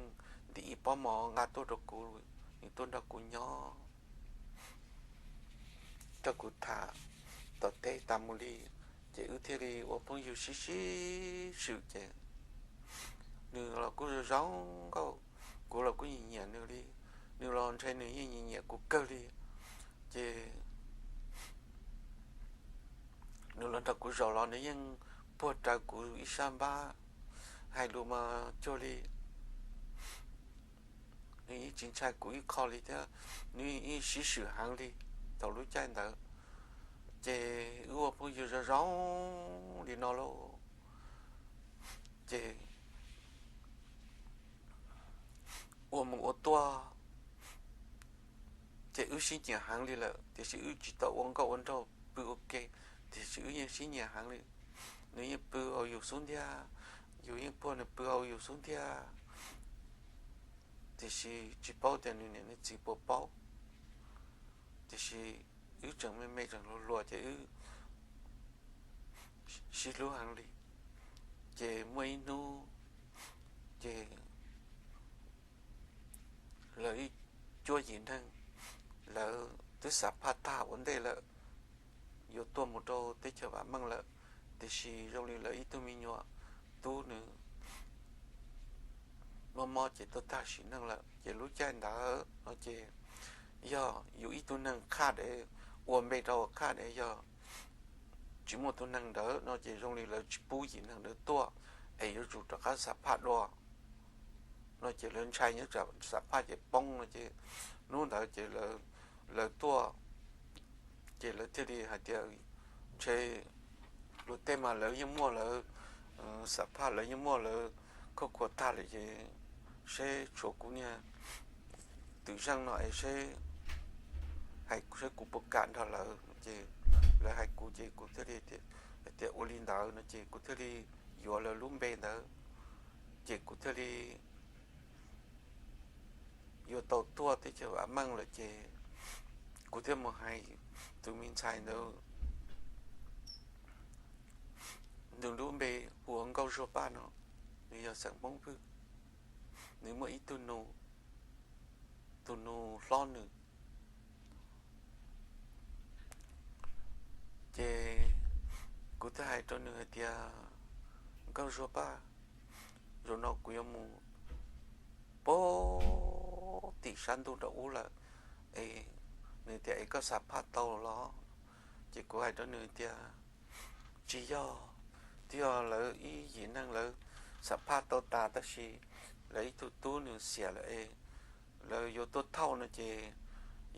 ntim ib pob mov nqa tuaj rau kuv, nws tuaj nrog kuv nyob, nrog kuv tham tom teb tas mus li, ces wb thiaj li ua phooj ywg sib sib swm ces nws los kuj zoo zoo nkauj, kuv los kuj nyiam nyiam nws li, nws los ntshe nws yeej nyiam nyiam kuv kawg li, ces nws los nrog kuv zaum los nws yeej puag raws kuv ib sab npab, hais lus mas cuag li nws yeej tsis ntshai kuv ib qho li thiab, nws yeej sib swm heev li thaum lub caij ntawd, ces wb ua phooj ywg zoo zoo li no lauj, ces ua mus ua tuaj ces wb sib nyiam heev li lawm, tiam sis wb tsis tau ua nkauj ua nraug pw ua ke, tiam sis wb yeej sib nyiam heev li. Nws yeej pw hauv yus xub ntiag, yus yeej puag nws pw hauv yus xub ntiag, tiam sis tsis paub tias nws niam nws txiv puas paub, tiam sis wb tseem me me tseem hluas hluas ces wb sib hlub heev li. Ces muaj ib hnub ces cuab yim neeg, lawv twb xam phaj tag ua ntej lawm, yuav tuaj mus rau teb chaws vam meej lawm, tiam sis zoo li lawv ib tug me nyuam tub nws mob mob ces tuaj tag sim neej lawm. Ces lub caij ntawd no ces yog yus ib tug neeg qhaj dev, ua npe rau qhaj dev, yog tsis muaj tus neeg ntawd no ces zoo li lawv tsis pub yim neeg ntawd tuaj, es yuav tsum rov qab xam phaj dua no ces lawv ntshai nyob tsam xam phaj ces poob no ces hnub ntawd ces lawv tuaj, ces lawv thiaj li hais tias ntshe luag tej mas lawv yeej muaj lawv xam phaj, lawv yeej muaj lawv khoj khua tag lawm ces seb tshuav kuv niag twm zeej no es seb, hais seb kuv puas kam nrog lawv. Ces lawv hais kuv ces kuv thiaj li hais tias ua li ntawd no ces kuv thiaj li yuav lawv lub npe ntawd, ces kuv thiaj li yuav tau tuaj teb chaws vam meej lawm ces kuv thiaj mus hais tus me ntxhais ntawd, nws lub npe hu ua Nkauj Zuag Paj no, nws yog xeem Hmoob Vwj, nws muaj ib tug nus, tus nus hlob nws. Ces kuv thiaj hais rau nws hais tias, Nkauj Zuag Paj, zaum no kuv yuav mus pem tim sab ntuj nram ub lawm. Es nws tias, Es koj xam phaj tau los? Ces kuv hais rau nws tias, Tsis yog, twb yog lawv ib yim neeg lawv xam phaj tau tas tab sis lawv ib tug tub nws xiam lawm es lawv yuav tuaj thauj no ces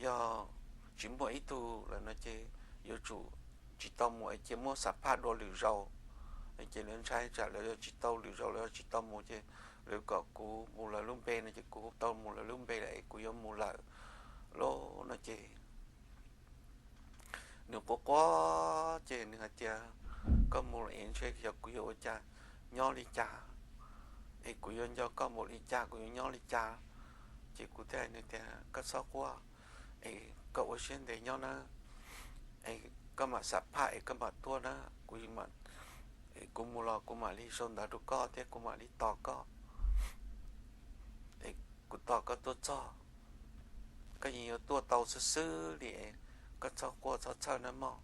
yog tsis muaj ib tug lawm no ces yuav tsum tsis tau mus es cia muab xam phaj dua lwm zaus. Ces lawv ntshai tsam lawv yuav tsis tau lwm zaus, lawv yuav tsis tau mus ces lawv kom kuv mus lawv lub npe no ces kuv tau mus lawv lub npe lawm es kuv yuav mus lawm lauj no ces nws quaj quaj ces nws hais tias, Koj mus es ntshe yog kuv yuav ua cas, nyob li cas? Es kuv yuav nco koj npaum li cas, kuv yuav nyob li cas? Ces kuv thiaj hais nws tias, Koj txhob quaj, es koj ua siab ntev nyob nawb, es koj mam xam phaj es koj mam tuaj na, kuv, kuv mus los kuv mam li sau ntawv rau koj thiab kuv mam li tos koj, es kuv tos koj tuaj txog. Koj yeej yuav tuaj tau xwb xwb li, koj txhob quaj txhob txhawj nawb mog.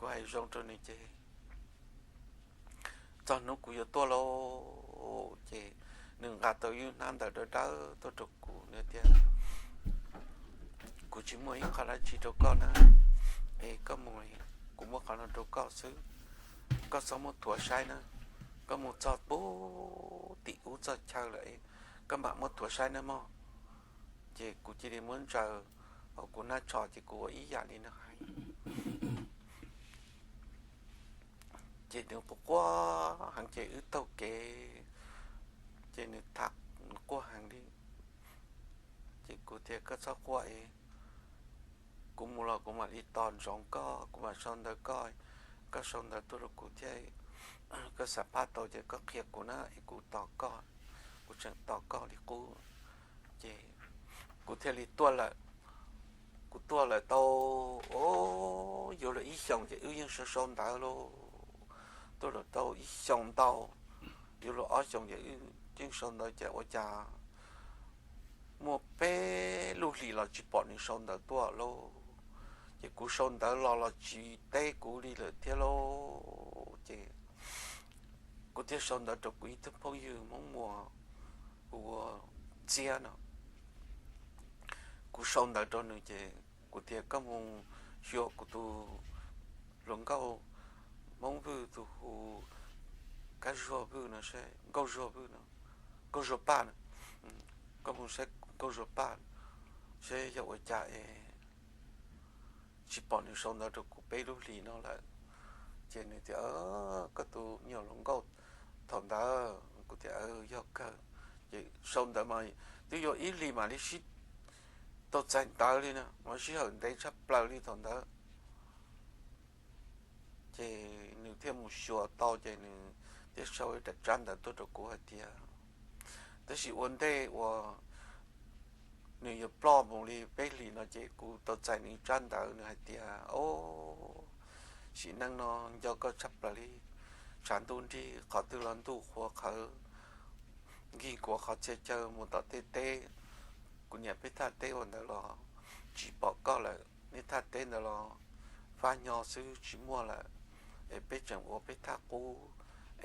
Kuv hais zoo rau nws ces txog hnub kuv yuav tuaj lauj, ces nws nqa tau ib hnab ntawv dawb dawb tuaj rau kuv, nws tias, Kuv tsis muaj ib qho dab tsi rau koj na, es koj mus, kuv muab qhov no rau koj xwb, koj txhob muab thuav saib na, koj mus txog pem tim ub txoj chaw lawm, koj mam muab thuav saib nawb mog. Ces kuv cia li muab ntsaws hauv kuv hnab tsho ces kuv ua ib yam li nws hais. Ces nws quaj quaj heev ces wb taug kev, ces nws tham, nws quaj heev li. Ces kuv tias, Koj txhob quaj es, kuv mus los kuv mam li tos ntsoov koj, kuv mam sau ntawv koj, koj sau ntawv tuaj rau kuv thiab, koj xam phaj tau ces koj qhia kuv na es kuv tos koj, kuv tseem tos koj li qub. Ces kuv thiaj li tuaj lawm. Kuv tuaj lawm tau, o, yuav luag ib xyoos ces wb yeej sau sau ntawv lauj. Tuaj lawm tau ib xyoos ntau, yuav luag ob xyoos ces wb yeej sau ntawv ces ua cas muaj peb lub hlis los tsis pom nws sau ntawv tuaj lauj. Ces kuv sau ntawv los los tsis teb kuv li lawm thiab lauj. Ces kuv thiaj sau ntawv rau kuv ib tug phooj ywg Hmoob Muas hu ua Txiab no. Kuv sau ntawv rau nws ces kuv tias, Koj mus xyuas kuv tus hluas nkauj Hmoob Vwj tus hu Kab Zuag Vwj no, Nkauj Zuag Vwj no, Nkauj Zuag Paj no, koj mus saib Nkauj Zuag Paj seb yog ua cas es tsis pom nws sau ntawv rau kuv peb lub hlis no lawm. Ces nws tias, Koj tus me nyuam hluas nkauj thaum ntawd? Kuv tias, Yog kawg. Ces sau ntawv mas twb yuav ib hlis mam li sib tau txais ntawv li no, mas sij hawm ntev tshaj plaws li thaum ntawd. Ces nws thiaj mus xyuas tau ces nws thiaj sau ib rab tsab ntawv tuaj rau kuv hais tias, tab sis ua ntej uas nws yuav ploj mus li peb hlis no ces kuv tau txais nws ib tsab ntawv, nws hais tias, O, sim neej no nco koj tshaj plaws li, tshav ntuj nrig qhov twg los ntuj qhuav qhawv, nkig nkuav qhov txhia chaw mus tom tej teb, kuv niam peb thaj teb ua ntawd los tsis pom koj lawm, nej thaj teb ntawd los fab nyo xwb tsis muaj lawm, es peb tseem ua peb thaj qub,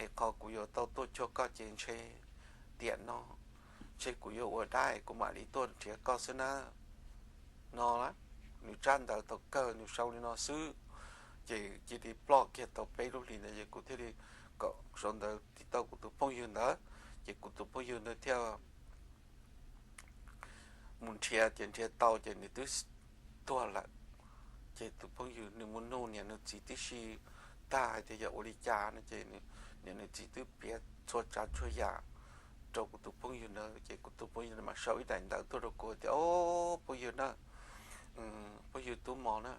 es qhov kuv yuav tau tuaj cuag koj ces ntshe tiam no, ntshe kuv yuav ua dab es kuv mam li tuaj nrhiav koj xwb na. No, nws tsab ntawv tau kawg nws sau li no xwb, ces cia li ploj kiag tau peb lub hlis ntawd ces kuv thiaj li kom sau ntawv tiv tau kuv tus phooj ywg ntawd, ces kuv tus phooj ywg ntawd thiaj mus nrhiav ces nrhiav tau ces nws twb tuag lawm. Ces tus phooj ywg nws mus nug niam nws txiv tib si tag hais tias yog ua li cas no ces niam nws txiv twb piav txhua tsav txhua yam rau kuv tus phooj ywg ntawd ces kuv tus phooj ywg mas sau ib daim ntawv tuaj rau kuv tias, o, phooj ywg na, phooj ywg tub mos na,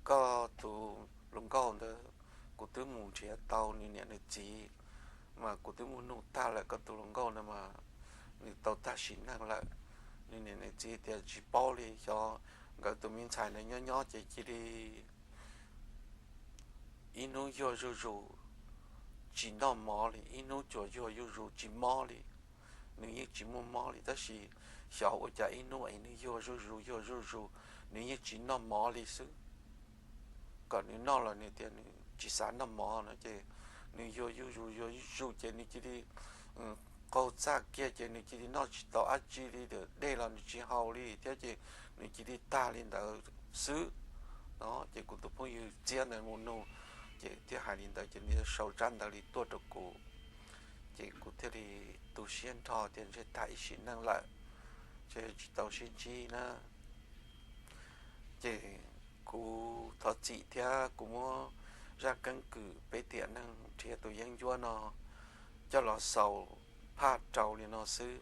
koj tus hluas nkauj ntawd kuv twb mus nrhiav tau nws niam nws txiv, mas kuv twb mus nug tag lawm, koj tus hluas nkauj ntawd mas nws tau tag sim neej lawm. Nws niam nws txiv tias tsis paub li, xyov nkawd tus me ntxhais ntawd nyob nyob ces cia li ib hnub yuag zuj zus tsis noj mov li, ib hnub tsuas yuag zuj zus tsis mob li. Nws yeej tsis muaj mob li tab sis xyov ua cas ib hnub es nws yuag zuj zus yuag zuj zus, nws yeej tsis noj mov li xwb. Kom nws noj los nws tias nws tsis xav noj mov no ces nws yuag zuj zus yuag zuj zus ces nws cia li qaug txaj kiag ces nws cia li noj tsis tau dab tsi li, dej los nws tsis haus li thiab ces nws cia li tag li ntawd xwb. No ces kuv tus phooj ywg txiab ntawd mus nug ces thiaj hais li ntawd ces nws sau tsab ntawv li tuaj rau kuv. Ces kuv thiaj li tu siab nrho tias ntshe tag ib sim neej lawm, ntshe tsis tau sib ntsib na. Ces kuv thov txim thiab kuv muab zaj keeb kwm peb tiam neeg nrhiav tus yeeb ncuab no coj los xaus phaj rau li no xwb.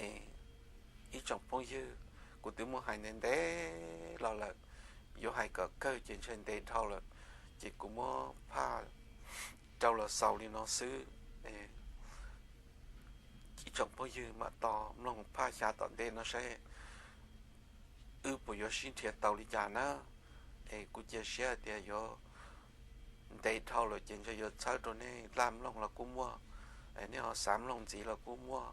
Es ib tsoom phooj ywg, kuv twb muab hais ntev ntev los lawm, yuav hais kom kawg ces ntshe ntev dhau lawm, ces kuv muab phaj rau los xaus li no xwb. Ib tsoom phooj ywg mam tos mloog phaj xya tom ntej no saib wb puas yuav sib nrhiav tau li cas na. Es kuv cia siab hais tias yuav ntev dhau lawm ces ntshe yuav txhawb rau nej laj mloog los kuj muaj, nej ho xav mloog ntxiv los kuj muaj.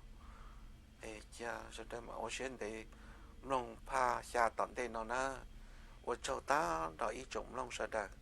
Es cia sawv daws mam ua siab ntev mloog phaj xya tom ntej no na. Ua tsaug tag nrho ib tsoom mloog sawv daws.